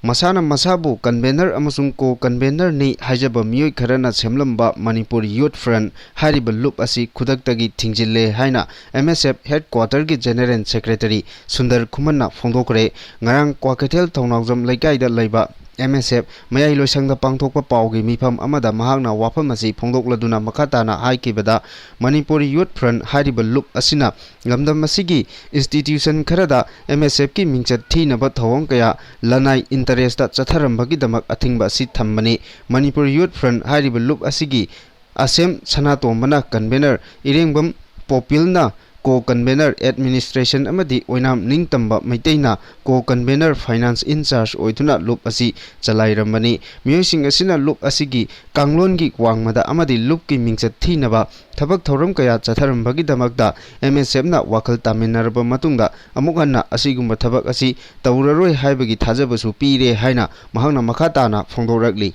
ꯃꯁꯥꯅ ꯃꯁꯥꯕꯨ convener ꯑꯃꯁꯨꯡ co convenerꯅꯤ ꯍꯥꯏꯖꯕ ꯃꯤꯑꯣꯏ ꯈꯔꯅ ꯁꯦꯝꯂꯝꯕ ꯃꯅꯤꯄꯨꯔ ꯌꯨꯠ ꯐ꯭ꯔꯟꯠ ꯍꯥꯏꯔꯤꯕ ꯂꯨꯞ ꯑꯁꯤ ꯈꯨꯗꯛꯇꯒꯤ ꯊꯤꯡꯖꯤꯜꯂꯦ ꯍꯥꯏꯅ ꯑꯦꯝ ꯑꯦꯁ ꯑꯦꯐ headquarterꯒꯤ general secretary ꯁꯨꯟꯗꯔ ꯈꯨꯃꯟꯅ ꯐꯣꯡꯗꯣꯛꯈ꯭ꯔꯦ꯫ ꯉꯔꯥꯡ ꯀ꯭ꯋꯥꯀꯩꯊꯦꯜ ꯊꯧꯅꯥꯎꯖꯝ ꯂꯩꯀꯥꯏꯗ ꯂꯩꯕ ꯑꯦꯝ ꯑꯦꯁ ꯑꯦꯐ ꯃꯌꯥꯏ ꯂꯣꯏꯁꯪꯗ ꯄꯥꯡꯊꯣꯛꯄ ꯄꯥꯎꯒꯤ ꯃꯤꯐꯝ ꯑꯃꯗ ꯃꯍꯥꯛꯅ ꯋꯥꯐꯝ ꯑꯁꯤ ꯐꯣꯡꯗꯣꯛꯂꯗꯨꯅ ꯃꯈꯥ ꯇꯥꯅ ꯍꯥꯏꯈꯤꯕꯗ, ꯃꯅꯤꯄꯨꯔ ꯌꯨꯠ ꯐ꯭ꯔꯟꯠ ꯍꯥꯏꯔꯤꯕ ꯂꯨꯞ ꯑꯁꯤꯅ ꯂꯝꯗꯝ ꯑꯁꯤꯒꯤ institution ꯈꯔꯗ ꯑꯦꯝ ꯑꯦꯁ ꯑꯦꯐꯀꯤ ꯃꯤꯡꯆꯠ ꯊꯤꯅꯕ ꯊꯧꯑꯣꯡ ꯀꯌꯥ ꯂꯅꯥꯏ interestꯇ ꯆꯠꯊꯔꯝꯕꯒꯤꯗꯃꯛ ꯑꯊꯤꯡꯕ ꯑꯁꯤ ꯊꯝꯕꯅꯤ꯫ ꯃꯅꯤꯄꯨꯔ ꯌꯨꯠ ꯐ꯭ꯔꯟꯠ ꯍꯥꯏꯔꯤꯕ ꯂꯨꯞ ꯑꯁꯤꯒꯤ ꯑꯁꯦꯝ ꯁꯅꯥꯇꯣꯝꯕꯅ convener, ꯏꯔꯦꯡꯕꯝ ꯄꯣꯄꯤꯜꯅ co convener, administration ꯑꯃꯗꯤ ꯑꯣꯏꯅꯥꯝ ꯅꯤꯡꯇꯝꯕ ꯃꯩꯇꯩꯅ co convener, finance in charge ꯑꯣꯏꯗꯨꯅ ꯂꯨꯞ ꯑꯁꯤ ꯆꯂꯥꯏꯔꯝꯕꯅꯤ꯫ ꯃꯤꯑꯣꯏꯁꯤꯡ ꯑꯁꯤꯅ ꯂꯨꯞ ꯑꯁꯤꯒꯤ ꯀꯥꯡꯂꯣꯟꯒꯤ ꯋꯥꯡꯃꯗ ꯑꯃꯗꯤ ꯂꯨꯞꯀꯤ ꯃꯤꯡꯆꯠ ꯊꯤꯅꯕ ꯊꯕꯛ ꯊꯧꯔꯝ ꯀꯌꯥ ꯆꯠꯊꯔꯝꯕꯒꯤꯗꯃꯛꯇ ꯑꯦꯝ ꯑꯦꯁ ꯑꯦꯐꯅ ꯋꯥꯈꯜ ꯇꯥꯃꯤꯟꯅꯔꯕ ꯃꯇꯨꯡꯗ ꯑꯃꯨꯛ ꯍꯟꯅ ꯑꯁꯤꯒꯨꯝꯕ ꯊꯕꯛ ꯑꯁꯤ ꯇꯧꯔꯔꯣꯏ ꯍꯥꯏꯕꯒꯤ ꯊꯥꯖꯕꯁꯨ ꯄꯤꯔꯦ ꯍꯥꯏꯅ ꯃꯍꯥꯛꯅ ꯃꯈꯥ ꯇꯥꯅ ꯐꯣꯡꯗꯣꯔꯛꯂꯤ꯫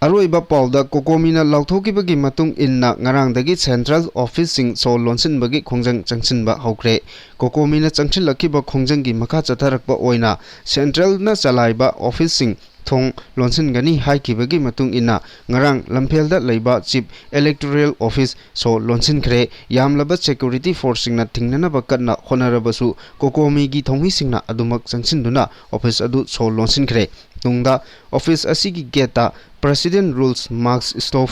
ꯑꯔꯣꯏꯕ ꯄꯥꯎꯗ, ꯀꯣꯀꯣꯃꯤꯅ ꯂꯥꯎꯊꯣꯛꯈꯤꯕꯒꯤ ꯃꯇꯨꯡ ꯏꯟꯅ ꯉꯔꯥꯡꯗꯒꯤ central officeꯁꯤꯡ ꯁꯣ ꯂꯣꯟꯁꯤꯟꯕꯒꯤ ꯈꯣꯡꯖꯪ ꯆꯪꯁꯤꯟꯕ ꯍꯧꯈ꯭ꯔꯦ꯫ ꯀꯣꯀꯣꯃꯤꯅ ꯆꯪꯁꯤꯜꯂꯛꯈꯤꯕ ꯈꯣꯡꯖꯪꯒꯤ ꯃꯈꯥ ꯆꯠꯊꯔꯛꯄ ꯑꯣꯏꯅ centralꯅ ꯆꯂꯥꯏꯕ officeꯁꯤꯡ ꯊꯣꯡ ꯂꯣꯟꯁꯤꯟꯒꯅꯤ ꯍꯥꯏꯈꯤꯕꯒꯤ ꯃꯇꯨꯡ ꯏꯟꯅ ꯉꯔꯥꯡ ꯂꯝꯐꯦꯜꯗ ꯂꯩꯕ chief electoral office ꯁꯣ ꯂꯣꯟꯁꯤꯟꯈ꯭ꯔꯦ꯫ ꯌꯥꯝꯂꯕ security forceꯁꯤꯡꯅ ꯊꯤꯡꯅꯅꯕ ꯀꯟꯅ ꯍꯣꯠꯅꯔꯕꯁꯨ ꯀꯣꯀꯣꯃꯤꯒꯤ ꯊꯧꯃꯤꯁꯤꯡꯅ ꯑꯗꯨꯃꯛ ꯆꯪꯁꯤꯟꯗꯨꯅ office ꯑꯗꯨ ꯁꯣ ꯂꯣꯟꯁꯤꯟꯈ꯭ꯔꯦ꯫ ꯇꯨꯡꯗ office ꯑꯁꯤꯒꯤ gateꯇ President Rules, Mask Stop,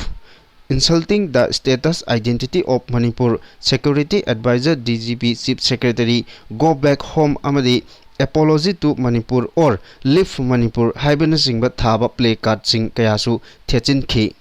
Insulting the Status Identity of Manipur, Security Advisor D G P, Chief Secretary, Go Back Home ꯑꯃꯗꯤ Apology to Manipur or Leave Manipur ꯍꯥꯏꯕꯅꯆꯤꯡꯕ ꯊꯥꯕ placardꯁꯤꯡ ꯀꯌꯥꯁꯨ ꯊꯦꯠꯆꯤꯟꯈꯤ꯫